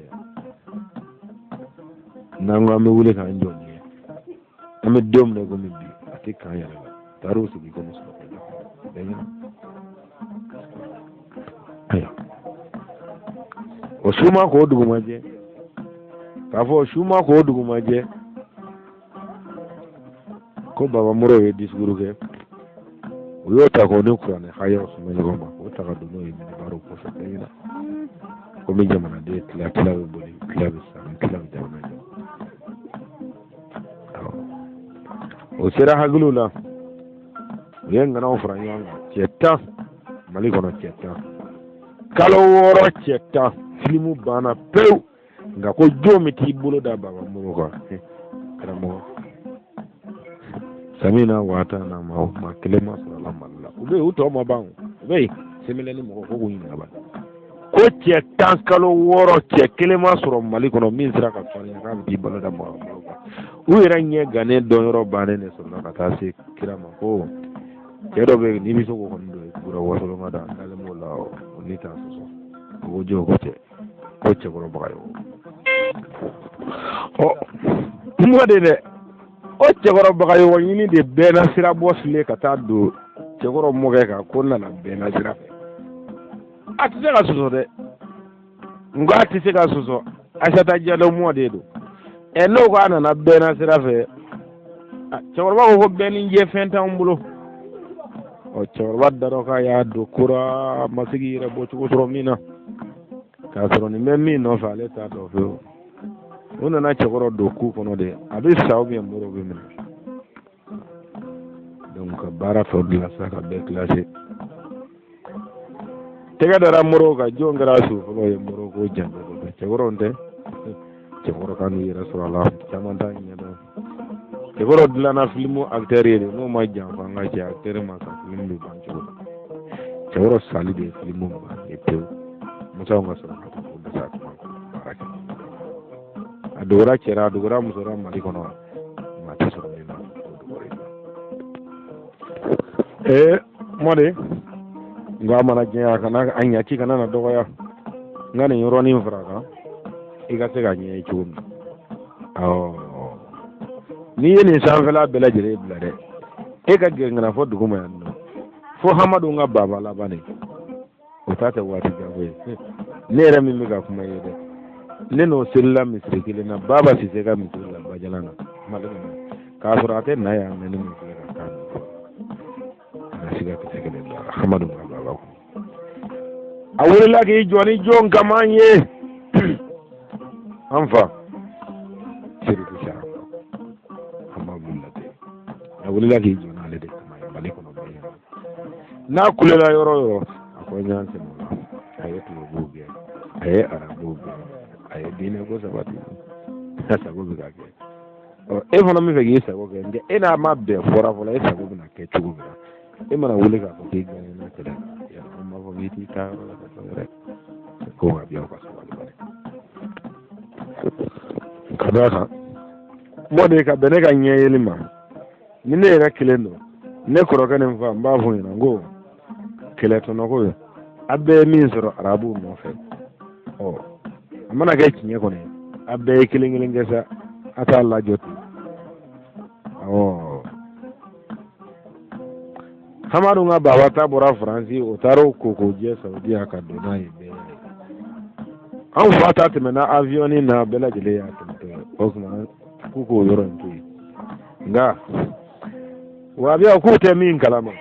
n'an ko an bɛ wuli k'an jɔ nin ye, an bɛ don min na komi bi, a tɛ k'an yɛrɛ la. Taar'u sigi komi sunɔgɔ bɛɛ ɲɛna. Ayiwa, o su ma k'o dugu ma jɛ, k'a fɔ su ma k'o dugu ma jɛ ko Baba Moro ye discours kɛ, u y'o ta k'o ni kuranɛ hayaw suma ɲɔgɔn ma, k'o ta ka don n'o ye minibariw kɔfɛ bɛɛ ɲɛna, komi jamanaden tila tila bɛ boli, tila bɛ sa, tila bɛ jamana jɔ. O sera hakiliw la, u ye ŋanaw fara ɲɔgɔn kan, cɛ 10 Mali kɔnɔ, cɛ 10, kalo 6, cɛ 10, filimu banna pewu. Nka ko jɔn bɛ t'i bolo da Baba Moro kan? Karamɔgɔ, samina waata na maa kelen ma sɔrɔ la Mali la. U bɛ yen, u tɔ ma ban, u bɛ yen semɛlɛ ni mɔgɔ ko k'u ɲininka ban ko cɛ 10 kalo 6, cɛ kelen ma sɔrɔ Mali kɔnɔ min sera ka farinya k'a bɛ t'i bolo da Baba Moro kan. U yɛrɛ ɲɛ gannen dɔn yɔrɔ bannen de sɔrɔla ka taa se kira ma ko cɛ dɔ bɛ yen, n'i bɛ se k'o kɔni don i bolo Wasolo ka da an dalen b'o la, o ni t'a sɔsɔ. O ko jɔn ko cɛ ko cɛkɔrɔ Bagayogo. Ɔ, kuma de dɛ, o cɛkɔrɔ Bagayogo ɲini de bɛnna sira bɔ file ka taa don cɛkɔrɔ mɔkɛ kan ko nana bɛnna sira fɛ. A tɛ se ka sɔsɔ dɛ, nka a tɛ se ka sɔsɔ. Ayisata Jalo mɔden don. Ɛ n'o ko a nana bɛɛ na sira fɛ, cɛkɔrɔba ko ko bɛɛ ni jɛ fɛn t'anw bolo. Ɔ cɛkɔrɔba darɔ k'a y'a don kura ma se k'i yɛrɛ bɔ cogo sɔrɔ min na, k'a sɔrɔ nin bɛ min nɔfɛ ale t'a dɔn fewu. U nana cɛkɔrɔ don ku kɔnɔ de, a bɛ sa ou bien moro bɛ minɛ. Donc ka baara tɔ dilan sa ka bɛɛ kilase. Tɛgɛ dara moro kan, jɔn kɛra su fɔlɔ ye moro ko janto cɛkɔrɔ tɛ. Cɛkɔrɔ ka n'u yɛrɛ sɔrɔ a la, caman t'a ɲɛdɔn. Cɛkɔrɔ dilanna filimu acteur ye de, n'o ma janfa n ka cɛ acteur ma sa filimu bɛ ban cogo di? Cɛkɔrɔ sali de ye filimu ban ye pewu. Musa ka sɔrɔ ka taa ko dasa kuma baara kɛ. A dogora cɛ ra, a dogora muso ra Mali kɔnɔ, maa tɛ sɔrɔ min na o dogora i la. Ee mɔden, n ko a mana diɲɛ a kana a ɲaci kana na dɔgɔya. N ka nin yɔrɔnin fara kan i ka se ka ɲɛ ye cogo min. Awɔ, n'i ye nin sanfɛla bɛɛ lajɛlen bila dɛ, e ka gɛrɛ kana fɔ dugu ma yan nɔ fo Hamadu ka baba laban de, o ta tɛ waati jan ko ye. Ne yɛrɛ min bɛ ka kuma ye dɛ, ne n'o selila misiri kelen na, Baba Sise ka misiri la Bajalan na Mali kɔnɔ, k'a sɔrɔ a tɛ na yan mɛ ne min filɛ ka taa nin fɔ a na siga kisɛ kelen bila Hamadu ka baba kun. A wulila k'i jɔ ni jɔn kama ye an fa Serifu Sarafa, an b'a wulila ten. A wulila k'i jɔ n'ale de kama ye Mali kɔnɔ bɛɛ ɲɛna. N'a kulela yɔrɔ o yɔrɔ, a ko n y'an sɛmɛ o la. A ye tubabuw gɛn, a ye arabuw gɛn, a ye diinɛ ko sabati, a sago bɛ ka kɛ. Ɔ e fana bɛ fɛ k'i sago kɛ, nka e n'a ma bɛn fɔra fɔlɔ, e sago bɛna kɛ cogo min na, e mana wuli k'a fɔ k'i gagnena kɛlɛ la, an b'a fɔ k'i t'i taa yɔrɔ la ka taa yɛrɛ ko ka bi aw ka sabali bari. Ka d'a kan mɔden ka bɛn ne ka ɲɛ yeli ma, ni ne yɛrɛ kelen don, ne kɔrɔkɛ ni n fa, n b'a fɔ ɲɛna n ko kɛlɛ tɔnɔko ye a bɛɛ ye min sɔrɔ arabuw nɔfɛ. Ɔ a mana kɛ tiɲɛ kɔni, a bɛɛ ye kelen kelen kɛ sa, a t'a lajɔ ten. Awɔ, Hamadu ka baba ta bɔra Faransi, o taara o ko k'o jɛ Saudiya ka don n'a ye bɛɛ y'a ye. Anw fa ta tɛmɛna avion na, bɛɛ lajɛlen y'a tɛmɛtɔ ye. O tuma k'u k'o yɔrɔ in to yen. Nka wahabiyaw k'u tɛ min kalama,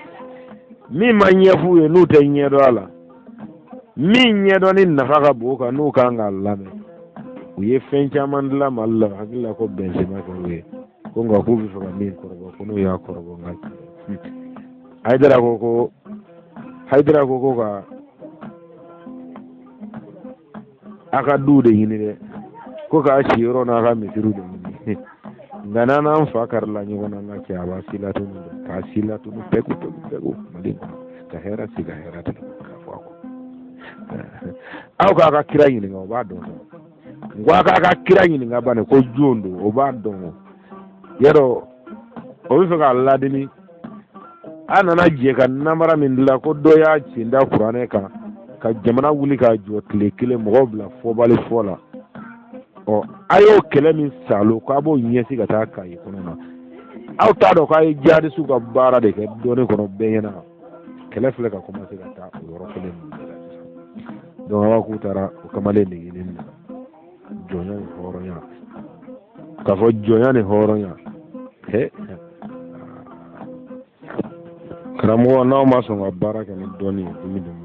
min ma ɲɛf'u ye n'u tɛ ɲɛ dɔn a la, min ɲɛdɔnni nafa ka bon u kan n'u kan k'a lamɛn. U ye fɛn caman dilan Mali la, hakili la ko Benzema kɛr'u ye, ko nka k'u bɛ fɛ ka min kɔrɔbɔ, ko n'u y'a kɔrɔbɔ. Nka Hayidara ko ko Hayidara ko ko ka a ka duw de ɲini dɛ, ko k'a siyɔrɔ n'a ka misiriw de ɲini. Nka n'an n'an fa karila ɲɔgɔn na, n ka cɛ, a b'a si latunu dɛ, k'a si latunu pɛku pɛku pɛku Mali kɔnɔ, ka hɛrɛ sigi, ka hɛrɛ tigɛ ka fɔ a kɔ. Aw k'a ka kira ɲininka, o b'a dɔn sa. N ko a k'a ka kira ɲininka bani ko jɔn don, o b'a dɔn. O yarɔ o bɛ fɛ k'a ladimi. A nana jɛ ka namara min dilan ko dɔ y'a sen da kuranɛ kan ka jamana wuli k'a jɔ tile kelen, mɔgɔw bila fɔbali fɔ la. Ɔ a y'o kɛlɛ min salo k'a b'o ɲɛsin ka taa Kayi kɔnɔ na, aw t'a dɔn k'a ye jihadisiw ka baara de kɛ dɔɔni kɔnɔ bɛɛ ɲɛna. Kɛlɛ filɛ ka commencer ka taa o yɔrɔ kelen ninnu de la sisan. Donc awa k'u taara o kamalen de ɲini na jɔnya ni hɔrɔnya, k'a fɔ jɔnya ni hɔrɔnya. He karamɔgɔ, n'aw ma sɔn ka baara kɛ ni dɔnni ye, dimi don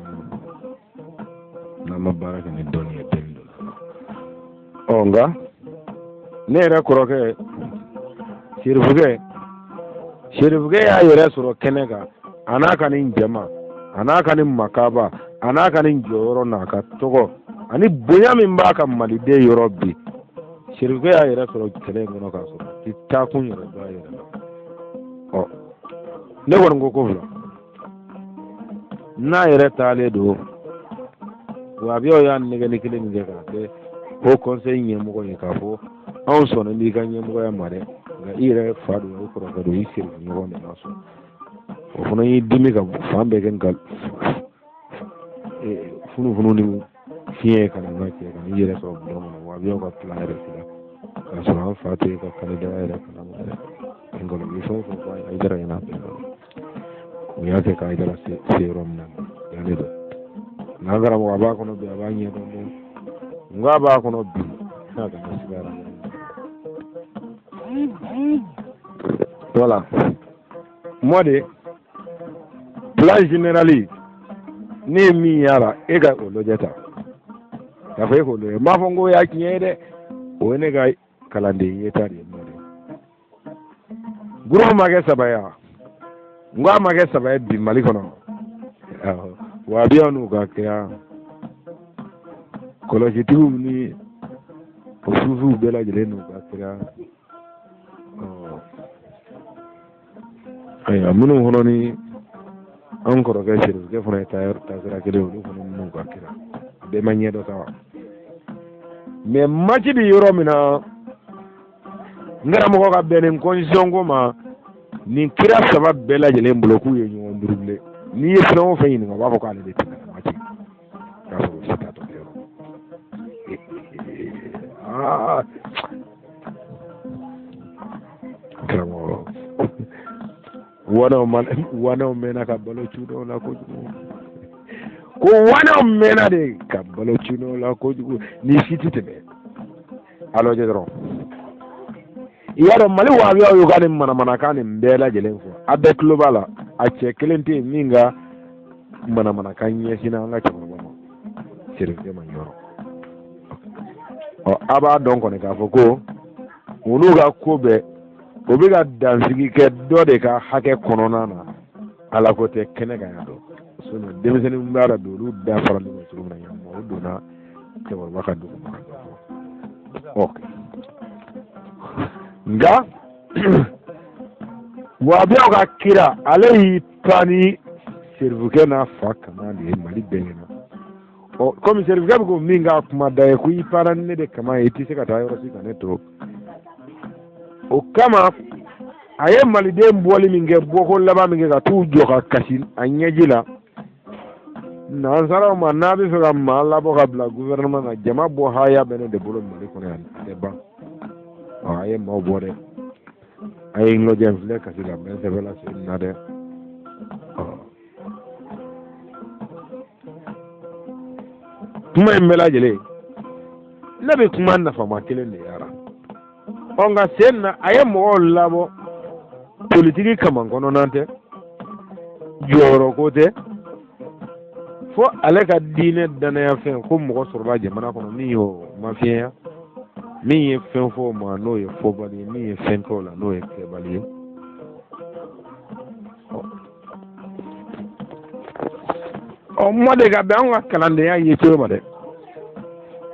n'an ma baara kɛ ni dɔnni ye, dimi don. Ɔ nka ne yɛrɛ kɔrɔkɛ Serifukɛ, Serifukɛ y'a yɛrɛ sɔrɔ kɛnɛ kan, a n'a ka nin jama, a n'a ka nin makaba, a n'a ka nin jɔyɔrɔ n'a ka tɔgɔ ani bonya min b'a ka maliden yɔrɔ bi. Serifukɛ y'a yɛrɛ sɔrɔ kɛlɛ in kɔnɔ k'a sɔrɔ a tɛ taakun yɛrɛ dɔn a yɛrɛ la. Ɔ ne kɔni ko ko fila n'a yɛrɛ taalen don, wahabiyaw y'a nɛgɛnni kelen min kɛ k'a kɛ haut conseil ɲɛmɔgɔ ye, k'a fɔ anw sɔnnen b'i ka ɲɛmɔgɔya ma dɛ, nka i yɛrɛ fa don, i kɔrɔkɛ don, i serifu ɲɔgɔn de ma sɔn. O fana y'i dimi ka fan bɛɛ kɛ nka funufunu ni fiɲɛ ye ka na n ka cɛ ka n'i yɛrɛ sɔrɔ bulon kɔnɔ. Wahabiyaw ka plan yɛrɛ sera k'a sɔrɔ an fa tɛ ka kandidaya yɛrɛ kalama yɛrɛ. Nkalon ye fɛn o fɛn fɔ Hayidara ɲɛna, a bɛɛ nkalon. U y'a kɛ ka Hayidara se yɔrɔ min na yan de don. Nka an karamɔgɔ a b'a kɔnɔ bi, a b'a ɲɛdɔn dɛ. N ko a b'a kɔnɔ bi. N'a kana siga la. Voilà. Moi de plan général ne ye min y'a la e ka o lajɛ ta k'a fɔ e k'o lajɛ n b'a fɔ n k'o y'a tiɲɛ ye dɛ o ye ne ka kalanden yeta de ye mɔ de groupe ma kɛ saba ye wa n ko a ma kɛ saba ye bi mali kɔnɔ wahabiyaw n'u ka kira kɔlɔsitigiw ni o sufiw bɛɛ lajɛlen n'u ka kira ayiwa minnu fana ni an kɔrɔkɛ serifukɛ fana ye taasira kelen olu fana n'u ka kira bɛɛ ma ɲɛ dɔ ta wa mais match bɛ yɔrɔ min na n karamɔgɔ ka bɛn nin constitution ko ma nin kira saba bɛɛ lajɛlen bolo k'u ye ɲɔgɔn doublé n'i ye fɛn o fɛn ɲininka u b'a fɔ k'ale de tɛmɛna match k'a sɔrɔ o si t'a tɔ yɔrɔ karamɔgɔ wanaw ma wanaw mɛnna ka balo cunnaw la kojugu ko wanaw mɛnna de ka balo cunnaw la kojugu ni si tɛ tɛmɛ a lajɛ dɔrɔn i y'a dɔn mali wahabiyaw y'u ka nin manamanakan nin bɛɛ lajɛlen fɔ a bɛɛ tulo b'a la a cɛ kelen tɛ yen min ka manamanakan ɲɛsinna an ka cɛkɔrɔba ma serifukɛ ma yɔrɔ ɔ a b'a dɔn kɔni k'a fɔ ko olu ka ko bɛɛ o bɛ ka dansigi kɛ dɔ de ka hakɛ kɔnɔna na ala ko tɛ kɛnɛ kan yan dɔn sinon denmisɛnnin b'a la bi olu da faralen don cogo min na yan o donna cɛkɔrɔba ka du kɔnɔ ka dɔ fɔ ok nka wahabiyaw ka kira ale y'i pan ni serifukɛ n'a fa kaman de ye mali bɛɛ ɲɛna ɔ komi serifukɛ bɛ k'o min k'a kuma da ye ko i panna ni ne de kaman ye i tɛ se ka taa yɔrɔ si ka ne to o kama a ye maliden bɔli min kɛ bɔko laban min kɛ ka t'u jɔ ka kasi a ɲɛji la nansaraw ma n'a bɛ fɛ ka maa labɔ ka bila gouvernement na jama bɔ haya bɛ ne de bolo mali kɔnɔ yan a tɛ ban ɔ a ye maaw bɔ dɛ a ye n lajɛ n filɛ kasi la n bɛ n sɛbɛ la sen na dɛ ɔ kuma in bɛɛ lajɛlen ne bɛ kuma nafama kelen de yara ɔ nka sen na a ye mɔgɔw labɔ politiki kaman kɔnɔna tɛ jɔyɔrɔ ko tɛ fo ale ka diinɛ danaya fɛn ko mɔgɔ sɔrɔla jamana kɔnɔ min y'o mafiɲɛya min ye fɛn fɔ o ma n'o ye fɔbali ye min ye fɛn kɛ o la n'o ye kɛbali ye ɔ mɔ de ka bɛn anw ka kalandenya ye cogo ma dɛ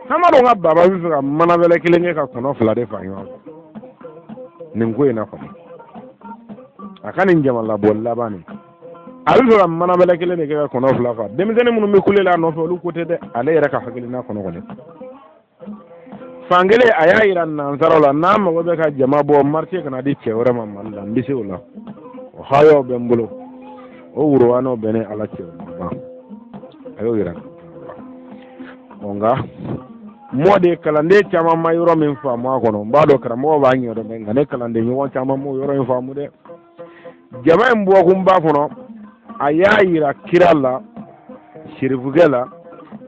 an b'a dɔn ka baba bɛ fɛ ka manabɛlɛ kelen kɛ ka kɔnɔ fila de fa ɲɔgɔn fɛ nin ko in na kɔni a ka nin jama labɔ laban nin a bɛ fɛ ka manabɛlɛ kelen de kɛ ka kɔnɔ fila fa denmisɛnnin minnu bɛ kule la a nɔfɛ olu ko tɛ dɛ ale yɛrɛ ka hakilina kɔnɔ kɔni fan kelen a y'a yira nansaraw la n'a mago bɛ ka jama bɔ marché kana di cɛ wɛrɛ ma mali la n bɛ se o la o hayaw bɛ n bolo o worowanaw bɛ ne ala cɛ o ma ban a y'o yira ɔ nka mɔ de kalanden caman ma yɔrɔ min faamu a kɔnɔ n b'a dɔn karamɔgɔ b'a ɲɛdɔn dɛ nka ne kalanden ɲɔgɔn caman m'o yɔrɔ in faamu dɛ jama in bɔkunba kɔnɔ a y'a yira kira la serifukɛ la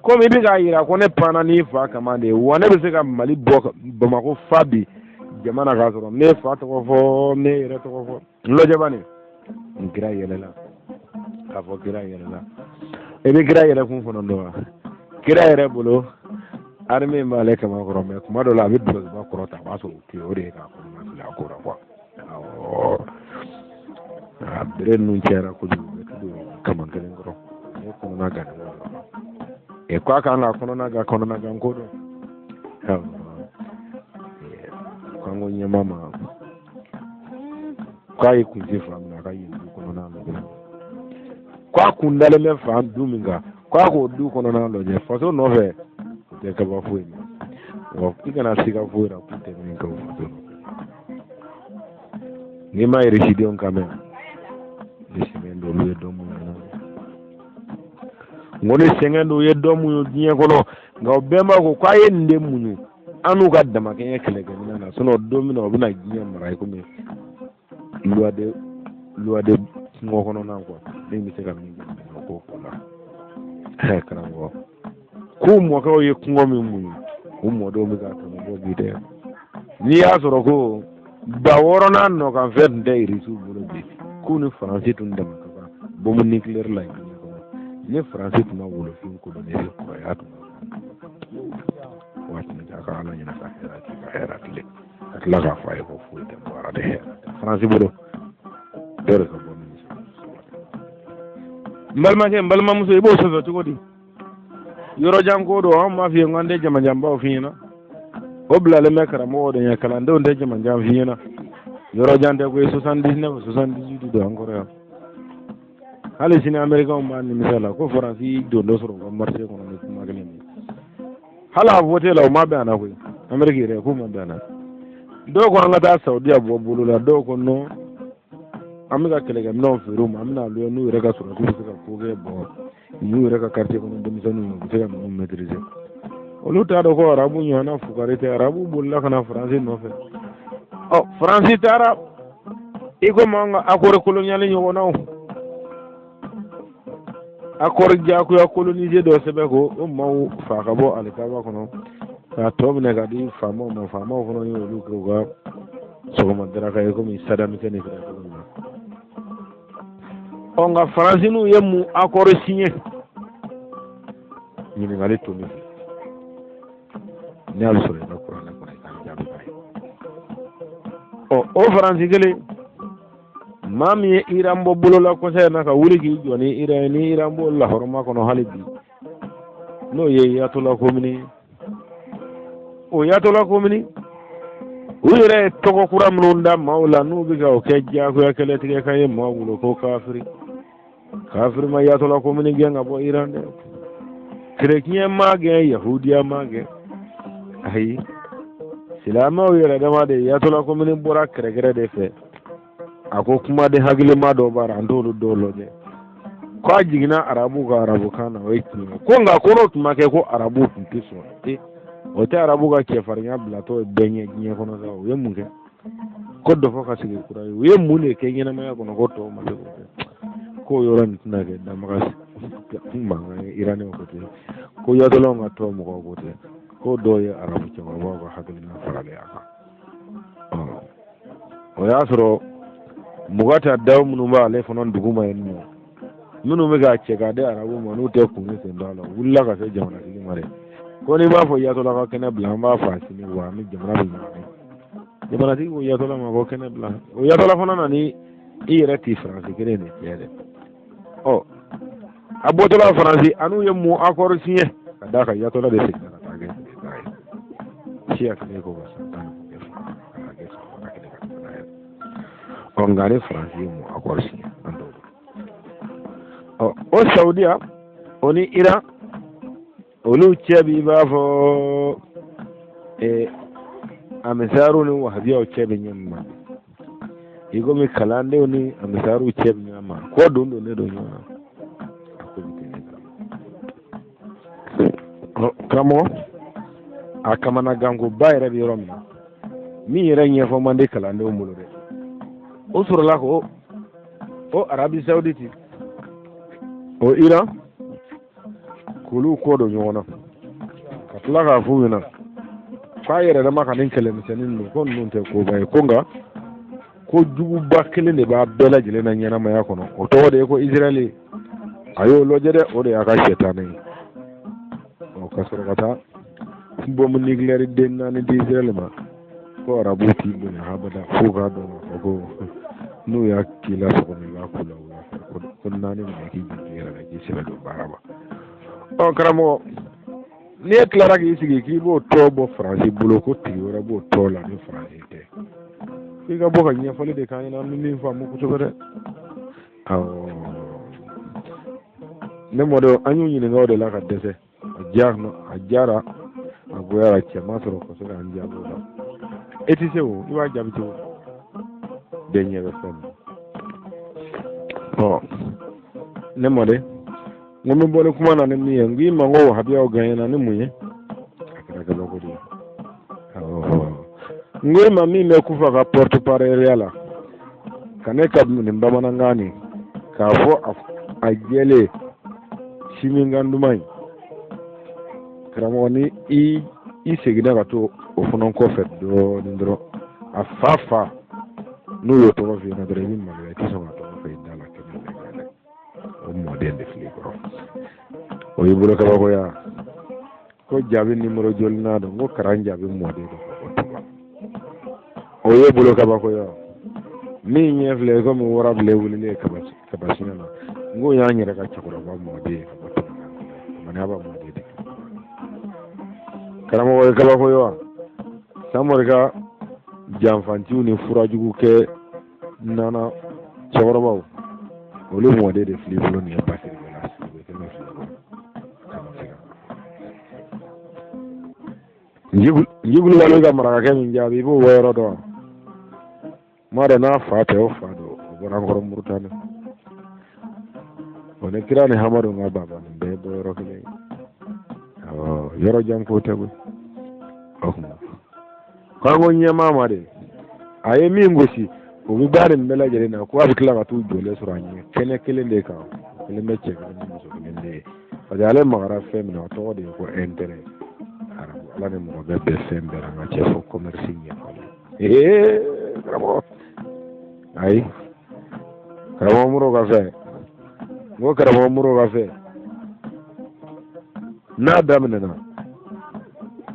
komi i bɛ k'a yira ko ne panna n'i fa kama de ye wa ne bɛ se ka mali bɔ bamakɔ fa bi jama na k'a sɔrɔ ne fa tɔgɔ fɔ ne yɛrɛ tɔgɔ fɔ n lajɛba nin n kira yɛlɛla k'a fɔ kira yɛlɛla i bɛ kira yɛlɛ kun fana dɔn wa kira yɛrɛ bolo armée in b'ale kama kɔrɔ mɛ kuma dɔ la a bɛ dulɔkiba kɔrɔta a b'a sɔrɔ o tɛ yen o de ye k'a kɔnɔna fili a ko la kuwa awɔ a bere ninnu cayara kojugu bɛ tugu kaman kelen kɔrɔ ne kɔnɔna gan e ko a kan ka kɔnɔna gan kɔnɔna gan ko dɔn k'an ko ɲɛmaa ma k'a ye kunsi fan min na a ka yen du kɔnɔna lajɛ k'a kun dalen bɛ fan du min kan k'a k'o du kɔnɔna lajɛ faso nɔfɛ o tɛ kaba foyi ma wa i kana siga foyi la k'u tɛ min kɛ o faso nɔfɛ n'i ma irisidenw kan mɛn ni sɛgɛn don olu ye dɔ mun ye n ko ni sɛgɛn don u ye dɔ muɲu diɲɛ kɔnɔ nka o bɛɛ ma ko k'a ye nin de muɲu an n'u ka damakɛɲɛ kɛlɛkɛminɛn na sinɔn don min na u bɛna diɲɛ mara i komi loi de loi de kungo kɔnɔna kuwa min bɛ se ka min kɛ o k'o la karamɔgɔ k'u mɔkɛw ye kungo min muɲu U mɔdenw bɛ k'a tɔnɔ bɔ bi dɛ. N'i y'a sɔrɔ ko ba wɔɔrɔnan nɔkanfɛn tun tɛ Irisiw bolo bi, k'u ni Faransi tun dama ka kan bombe nucléaire la diɲɛ kɔnɔ, ni Faransi tun ma wolofin coloniser, kɔrɔya tun waati min a ka Ala ɲɛna ka hɛrɛ k'i ka hɛrɛ tile ka tila k'a fɔ a ye ko foyi tɛ bɔra de hɛrɛ Faransi bolo dɔ de ka bɔ. N balimakɛ, n balimamuso, i b'o sɔsɔ cogo di? Yɔrɔjan ko don. An b'a f'i ye ko an tɛ jamajanbaw f'i ɲɛna, o bilalen bɛ karamɔgɔw de ɲɛ. Kalandenw tɛ jamajan f'i ɲɛna, yɔrɔjan tɛ koyi. 79, 78 don an kɔrɔ yan. Hali sini Amerikɛnw b'a nimisa la ko Faransi don dɔ sɔrɔ u ka marché kɔnɔ ni kuma kelen ye. Hali a vote la, u ma bɛn a na koyi. Ameriki yɛrɛ k'u ma bɛn a na. Dɔw ko an ka taa Saudiya bɔ bolo la, dɔw ko non, an bɛ ka kɛlɛkɛminɛnw feere u ma, an bɛna lajɛ n'u yɛrɛ ka sɔrɔdasiw bɛ se ka ko kɛ. Bɔn, n'u yɛrɛ ka quartier kɔnɔ denmisɛnninw, u bɛ se ka ninnu maîtriser. Olu t'a dɔn ko arabu ɲɔgɔnna fugari tɛ. Arabu bolila ka na Faransi nɔfɛ. Ɔ, Faransi taara i komi an ka accord colonial ɲɔgɔnnaw, accord diyagoya colonisé dɔ sɛbɛn ko o maaw fa ka bɔ alikaba kɔnɔ k'a tɔ minɛ ka di faamaw ma. Faamaw fana ye olu kɛ u ka sɔgɔma daraka ye, komi Saddam Hussein kɛra cogo min na. Ɔ, nka Faransi n'u ye mun accord signé? Ɲininkali to min fɛ, n'i y'a sɔrɔ i ka kuranɛ kɔnɔ, i k'a jaabi k'a ye. Ɔ, o Faransi kelen, maa min ye Iran bɔ bolola kɔsa in na ka wuli k'i jɔ ni Iran ye, ni Iran b'o lahɔrɔma kɔnɔ hali bi, n'o ye Ayatollah Khomeini ye. O Ayatollah Khomeini, u yɛrɛ ye tɔgɔ kura minnu da maaw la, n'u bɛ ka o kɛ diyagoya kɛlɛtigɛ kan ye maaw bolo ko kafiri. Kafiri ma Ayatollah Khomeini gɛn ka bɔ Iran dɛ, kerecɛn ma gɛn, yahudiya ma gɛn, ayi, silamɛw yɛrɛ dama de. Ayatollah Khomeini bɔra kɛrɛkɛrɛ de fɛ. A ko kumaden hakilima dɔ b'a la, an t'olu dɔw lajɛ ko a jiginna arabu ka arabukan na, o ye tiɲɛ ye. Ko nka ko n'o tun ma kɛ, ko arabu tun tɛ sɔn. E, o tɛ arabu ka cɛfarinya bilatɔ ye bɛɛ ɲɛ diɲɛ kɔnɔ sa. U ye mun kɛ ko dɔfɔ ka sigi kura ye? U ye mun de kɛ ɲɛnamaya kɔnɔ ko tɔw ma se k'o kɛ? K'o yɔrɔ nin tɛna kɛ damaga mankan ye. Iranɛw ko ten, ko Ayatolahw ka tɔn mɔgɔw ko ten, ko dɔw ye arabu cɛkɔrɔbaw ka hakilina faralen a kan. O y'a sɔrɔ mugata daw minnu b'ale fana dugu ma yen nɔ, minnu bɛ k'a cɛ k'a di arabu ma, n'u tɛ kun sen don a la, u wulila ka se jamanatigi ma dɛ, ko n'i b'a fɔ Ayatollah ka kɛnɛ bila, an b'a fɔ a sini wa an bɛ jamana bɛ ɲagami. Jamanatigi ko Ayatollah ma ko kɛnɛ bila. O Ayatollah fana na ni i yɛrɛ ti Faransi kelen de cɛ dɛ. Ɔ, a bɔtɔla Faransi, a n'u ye mun accord signé? Ka d'a kan Ayatollah de seginna ka taa kɛ président ye siya kelen ko ka san 10 kɛ ka na kɛ san kelen ka tɛmɛ n'a ye. Ɔ, nka ni Faransi ye mun accord signé, an t'o dɔn. Ɔ, o Saudiya, o ni Iran, olu cɛ bi, i b'a fɔ amisaru ni wahabiyaw cɛ bɛ ɲɛ min ma, i komi kalandenw ni amisaruw cɛ bɛ ɲɔgɔn ma, kɔ don don ne don ɲɔgɔn na, a ko bɛ ten. Karamɔgɔ, a kamanagankoba yɛrɛ bɛ yɔrɔ min na, min yɛrɛ ɲɛfɔ man di kalandenw bolo dɛ, o sɔrɔla ko o Arabi Saoudite, o Iran, k'olu kɔ don ɲɔgɔn na ka tila k'a f'u ɲɛna k'a yɛrɛ dama ka nin kɛlɛmisɛnnin ninnu, ko ninnu tɛ koba ye, ko nka ko juguba kelen de b'a bɛɛ lajɛlen na ɲɛnamaya kɔnɔ, o tɔgɔ de ye ko Israɛl. A y'o lajɛ dɛ, o de y'a ka sɛtanɛ ye. Ɔ, ka sɔrɔ ka taa bombe nucléaire den naani di Israɛl ma, ko arabuw t'i bonya habada f'u k'a dɔn k'a fɔ ko n'u y'a k'i la sɔgɔma, i b'a k'u la wula fɛ, ko naani minɛ k'i janto i yɛrɛ la, k'i sɛbɛ don baara ma. Ɔ, karamɔgɔ, n'e tilara k'i sigi k'i b'o tɔ bɔ Faransi bolo, ko tigi wɛrɛ b'o tɔ la ni Faransi tɛ, f'i ka bɔ ka ɲɛfɔli de k'an ɲɛna, an bɛ min faamu kosɛbɛ dɛ. Awɔ, ne mɔdenw, an y'u ɲininka o de la ka dɛsɛ. A diyara, a goyara, cɛ ma sɔrɔ kosɛbɛ an jaabi o la. E tɛ se o, i b'a jaabi cogo di? Bɛɛ ɲɛ bɛ fɛn min. Ɔ, ne mɔden, n ko n bɛ bɔ ni kuma na ni min ye, n k'i ma ko wahabiyaw gagnera ni mun ye? A kɛra kabako de ye. N ko i ma, min bɛ Kufa ka porte parole la ka ne ka nin bamanankan nin k'a fɔ a jɛlen siminkan duman in, karamɔgɔ, ni i i seginna ka to o fana kɔfɛ dɔɔnin dɔrɔn a fa fa n'u y'o tɔgɔ f'i ɲɛna dɔrɔn i bɛ maloya i tɛ sɔn ka tɔgɔ fɔ i da la kɛnɛ kan dɛ. O mɔden de filɛ i kɔrɔ, o y'i bolo kabakoya ko jaabi nimoro joli n'a dɔn ko karan jaabi mɔden don ka bɔ tuba. O y'e bolo kabakoya min ɲɛ filɛ komi warabilen wulilen kabasiɲɛ na. N ko y'an yɛrɛ ka cɛkɔrɔba mɔden ye ka bɔ tuba, maniaba mɔden de. Karamɔgɔ ye kabako ye wa? Samori ka janfantiw ni furajugu kɛ nana cɛkɔrɔbaw, olu mɔden de filɛ i bolo nin ye basiri la kɛmɛ fila. Nji Kulubali ka marakakɛ min jaabi, i b'o bɔ yɔrɔ dɔn? M'a dɔn n'a fa tɛ, o fa don, o bɔra an kɔrɔ Murutani. O ni kira ni Hamadu ka baba nin bɛɛ bɔ yɔrɔ kelen ye. Awɔ, yɔrɔ jan ko tɛ koyi. O tuma k'an ko ɲɛmaa ma de a ye min gosi, o bɛ baara nin bɛɛ lajɛlen na, ko a bɛ tila ka t'u jɔlen sɔrɔ a ɲɛ kɛnɛ kelen de kan, kelen bɛ cɛ kelen ni muso kelen de ye, parce que ale magara fɛn min na, o tɔgɔ de ye ko intérêt. Arabu ala ni mɔgɔ bɛɛ bɛ fɛn bɛɛ la, n ka cɛ fɔ commerce ɲɛfɔli. Ee karamɔgɔ, ayi, karamɔgɔ Moro ka fɛn, n ko karamɔgɔ Moro ka fɛn n'a daminɛna,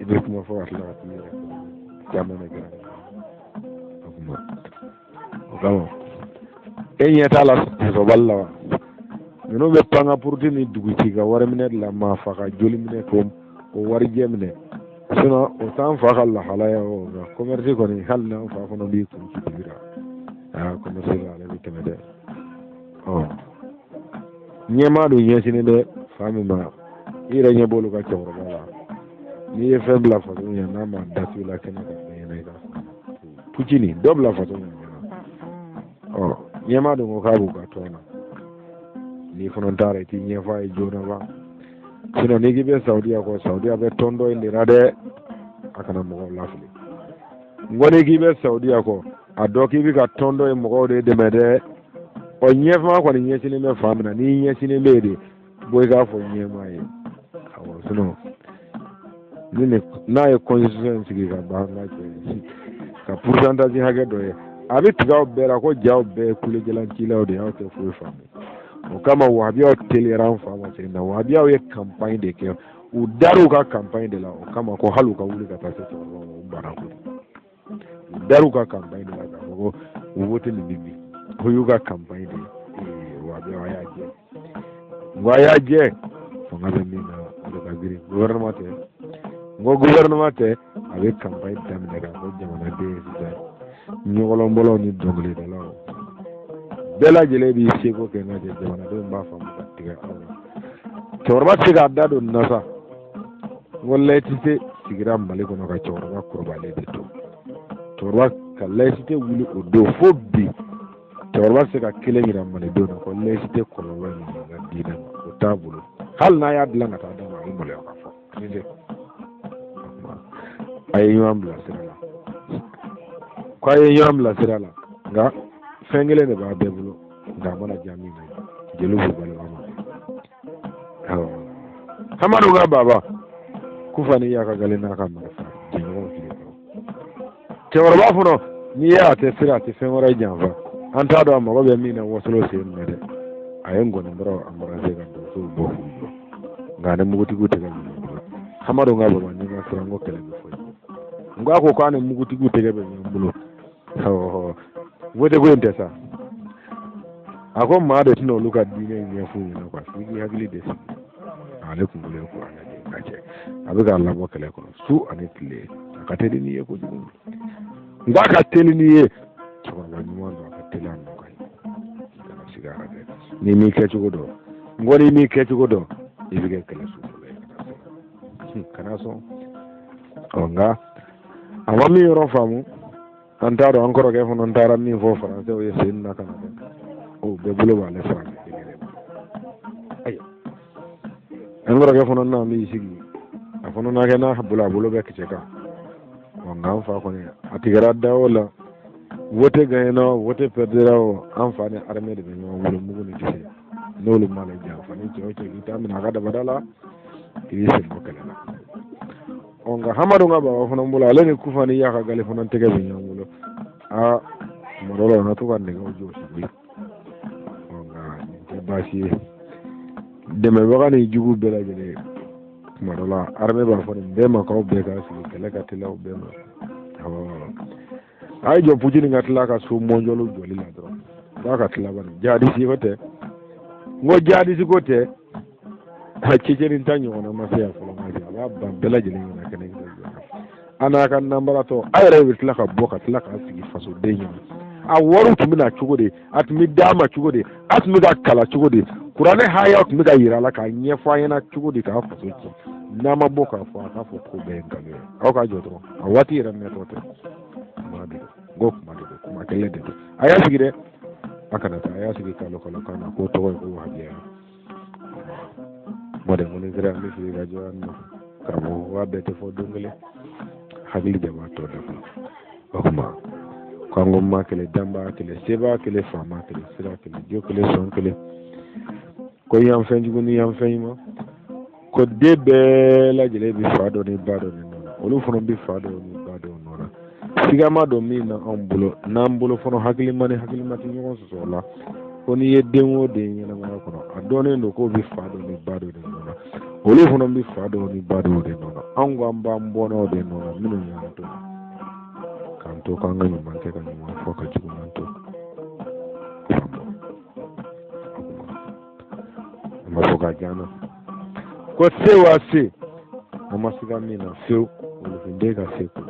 i bɛ kuma fɔ ka tila ka t'i yɛrɛ caman de kɛra. O kuma o kama e ɲɛ t'a la sɔsɔbali la wa? Ninnu bɛ panga puruti ni duguci ka wari minɛ de la, maa fa ka joli minɛ ko o warijɛ minɛ. Sinon o t'an fa ka lahalaya. O nka commerce kɔni, hali n'an fa fana b'i kun ci dibi la, aa, commerce la ale bɛ tɛmɛ dɛ. Ɔ ɲɛmaa dun ɲɛsinnen bɛ fa min ma, i yɛrɛ ɲɛ b'olu ka cɛkɔrɔba la. N'i ye fɛn bila faso ɲɛ, n'a ma datugu la kɛnɛ kan bɛɛ ɲɛna, i ka pucini dɔ bila faso ɲɛ. Ɔ ɲɛmaa dun ko k'a b'u ka tɔn na, n'i fana taara i t'i ɲɛfɔ a ye joona ba. Sinon n'i k'i bɛ Saudiya kɔ, Saudiya bɛ tɔn dɔ in de la dɛ, a kana mɔgɔw lafili. N ko n'i k'i bɛ Saudiya kɔ, a dɔn k'i bɛ ka tɔn dɔ in mɔgɔw de dɛmɛ dɛ. Ɔ ɲɛfama kɔni ɲɛsinnen bɛ fan min na, n'i ɲɛsinnen bɛ yen de, bɔ i k'a fɔ ɲɛmaa ye. Awɔ, sinon ni nin n'a ye constitution in sigi ka ban, n ka cɛ ka pourcentage hakɛ dɔ ye, a bɛ tigɛ aw bɛɛ la ko jaw bɛɛ ye kulejalan cilaw de ye, aw tɛ foyi faamu. O kama wahabiyaw teliyara an fa ma segin na. Wahabiyaw ye campagne de kɛ, u dar'u ka campagne de la. O kama ko hali u ka wuli ka taa se cɛkɔrɔbaw ma, u banna kojugu. U dar'u ka campagne de la k'a fɔ ko u vote nin bɛ bin, o y'u ka campagne de ye. Wahabiyaw, a y'a jɛ, n ko a y'a jɛ, fanga bɛ min na o de ka girin. Gouvernement tɛ, n ko gouvernement tɛ. A bɛ campagne daminɛ k'a fɔ jamanaden ye sisan, ɲɔgɔlɔnbɔlaw ni dɔnkilidalaw bɛɛ lajɛlen b'i seko kɛ. N ka cɛ, jamanadenw b'a faamu ka tigɛ aw la. Cɛkɔrɔba tɛ se k'a da don nin na sa. N ko laïcité sigira Mali kɔnɔ ka cɛkɔrɔba kɔrɔbalen de to. Cɛkɔrɔba ka laïcité wuli o don fo bi, cɛkɔrɔba tɛ se ka kelen yira malidenw na ko laïcité kɔlɔlɔ ye nin ka diinɛ ma. O t'a bolo. Hali n'a y'a dilan ka taa d'a ma, a bɛ maloya k'a fɔ. A ye ɲɔgɔn bila sira la, ko a ye ɲɔgɔn bila sira la. Nka fɛn kelen de b'a bɛɛ bolo, nka a mana diya min na, jeliw b'u balima ma. Awɔ, Hamadu ka baba kufa ni y'a ka gale n'a ka marifa jɛɲɔgɔn fili kɔrɔ. Cɛkɔrɔba fɔlɔ, n'i ye a tɛ sira, a tɛ fɛn wɛrɛ janfa. An t'a dɔn a mago bɛ min na wasolo sen na dɛ. A ye ngɔni dɔrɔn embrasser ka donsow bɔ k'u jɔ, nka ni mugutigiw tɛgɛ bɛ ɲɔgɔn bolo. Hamadu ka baba, ni ka siran ko kɛlɛ bɛ fɔ ye, n ko a ko k'a ni mugutigiw tɛgɛ bɛ ɲɔgɔn bolo. Awɔ, vote ko in tɛ sa. A ko maa de tɛna olu ka diinɛ ɲɛf'u ɲɛna quoi, f'i k'i hakili de sigi. Ale kunkolo ye kuranɛ de ye ka cɛ, a bɛ k'a labɔ kɛlɛ kɔnɔ su ani tile. A ka teli n'i ye kojugu, n k'a ka teli n'i ye. Cɛkɔrɔba ɲuman don, a ka teli, a nɔ ka ɲi. Kana sigi ara dɛ. N'i m'i kɛcogo dɔn, n ko n'i m'i kɛcogo dɔn, i bɛ kɛ kɛlɛ su fɔlɔ ye. Kana sɔn. Ɔ nka a ma min yɔrɔ faamu, an t'a dɔn. An kɔrɔkɛ fana taara min fɔ faransɛw ye sen na ka na dɛ, o bɛɛ bolo b'ale faransɛ kelen de ayiwa, an kɔrɔkɛ fana n'a b'i sigi, a fana n'a kɛ n'a bolo, a bolo bɛ kisɛ kan. Ɔ nka an fa kɔni a tigɛra da o la, vote gagnera o, vote perdra o, an fa ni armée de bɛ ɲɔgɔn bolo, mugu ni kisɛ. N'olu m'ale janfa, ni cɛ o cɛ k'i ta minɛ a ka dabada la, i b'i sen bɔ kɛlɛ la. Ɔ nka Hamadu ka baba fana bolo, ale ni Kufa ni Yaka Gali fana tɛgɛ bɛ ɲɔgɔn bolo. Aa, tuma dɔ la, o na to ka nɛgɛw jɔsi koyi. Ɔ nka nin tɛ baasi ye. Dɛmɛbaga ni jugu bɛɛ lajɛlen, tuma dɔ la armée b'a fɔ nin bɛɛ ma k'aw bɛɛ ka sigi, kɛlɛ ka teli aw bɛɛ ma. Awɔ, a ye jɔ Putini ka tila ka so mɔnjɔliw jɔli la dɔrɔn, k'a ka tila bani. Jihadisi ko tɛ, n ko jihadisi ko tɛ, a Tchétchénie ta ɲɔgɔnna ma se yan fɔlɔ. Ma se, a b'a ban bɛɛ lajɛlen ɲɛna kɛnɛ kɛnɛ a n'a ka nanbaratɔ. A yɛrɛ bɛ tila ka bɔ ka tila k'a sigi fasoden ɲɛna. A wariw tun bɛ na cogo di? A tun bɛ d'a ma cogo di? A tun bɛ ka kalan cogo di? Kuranɛ hayaw tun bɛ ka yira a la k'a ɲɛfɔ a ɲɛna cogo di k'a faso ci? N'a ma bɔ k'a fɔ, a k'a fɔ ko bɛɛ ye nkalon ye. Aw k'a jɔ dɔrɔn, a waati yɛrɛ mɛntɔ tɛ. Kuma de don, n ko kuma de don, kuma kelen de don. A y'a sigi dɛ, a kana taa, a y'a sigi kalo kalo kan na k'o tɔgɔ ye ko wahabiya. Mɔden ko ni sera, an bɛ sigi ka jɔ yan nɔ. Karamɔgɔ ko k'a bɛɛ tɛ fɔ don kelen, hakili de b'a tɔ dafa. O tuma k'an ko ma kelen, danbaa kelen, sebaa kelen, faama kelen, sira kelen, jo kelen, sɔn kelen, ko yan fɛn jugu ni yan fɛn ɲuman, ko den bɛɛ lajɛlen bɛ fa dɔ ni ba dɔ de nɔ na, olu fana bɛ fa dɔ ni ba dɔ nɔ na. Siga ma don min na anw bolo, n'an bolo fana hakilima ni hakilima tɛ ɲɔgɔn sɔsɔ o la, ko n'i ye den o den ɲɛnamaya kɔnɔ, a dɔnnen don k'o bɛ fa dɔ ni ba dɔ de nɔ na, olu fana bɛ fa dɔ ni ba dɔ de nɔ na. Anw ko an b'an bɔnnaw de nɔ na, minnu y'an to k'an to k'an ka ɲuman kɛ, ka ɲuman fɔ, ka juguman to. An b'a fɔ ka jan na ko se wa se, an ma siga min na fewu, wolofinden ka se ko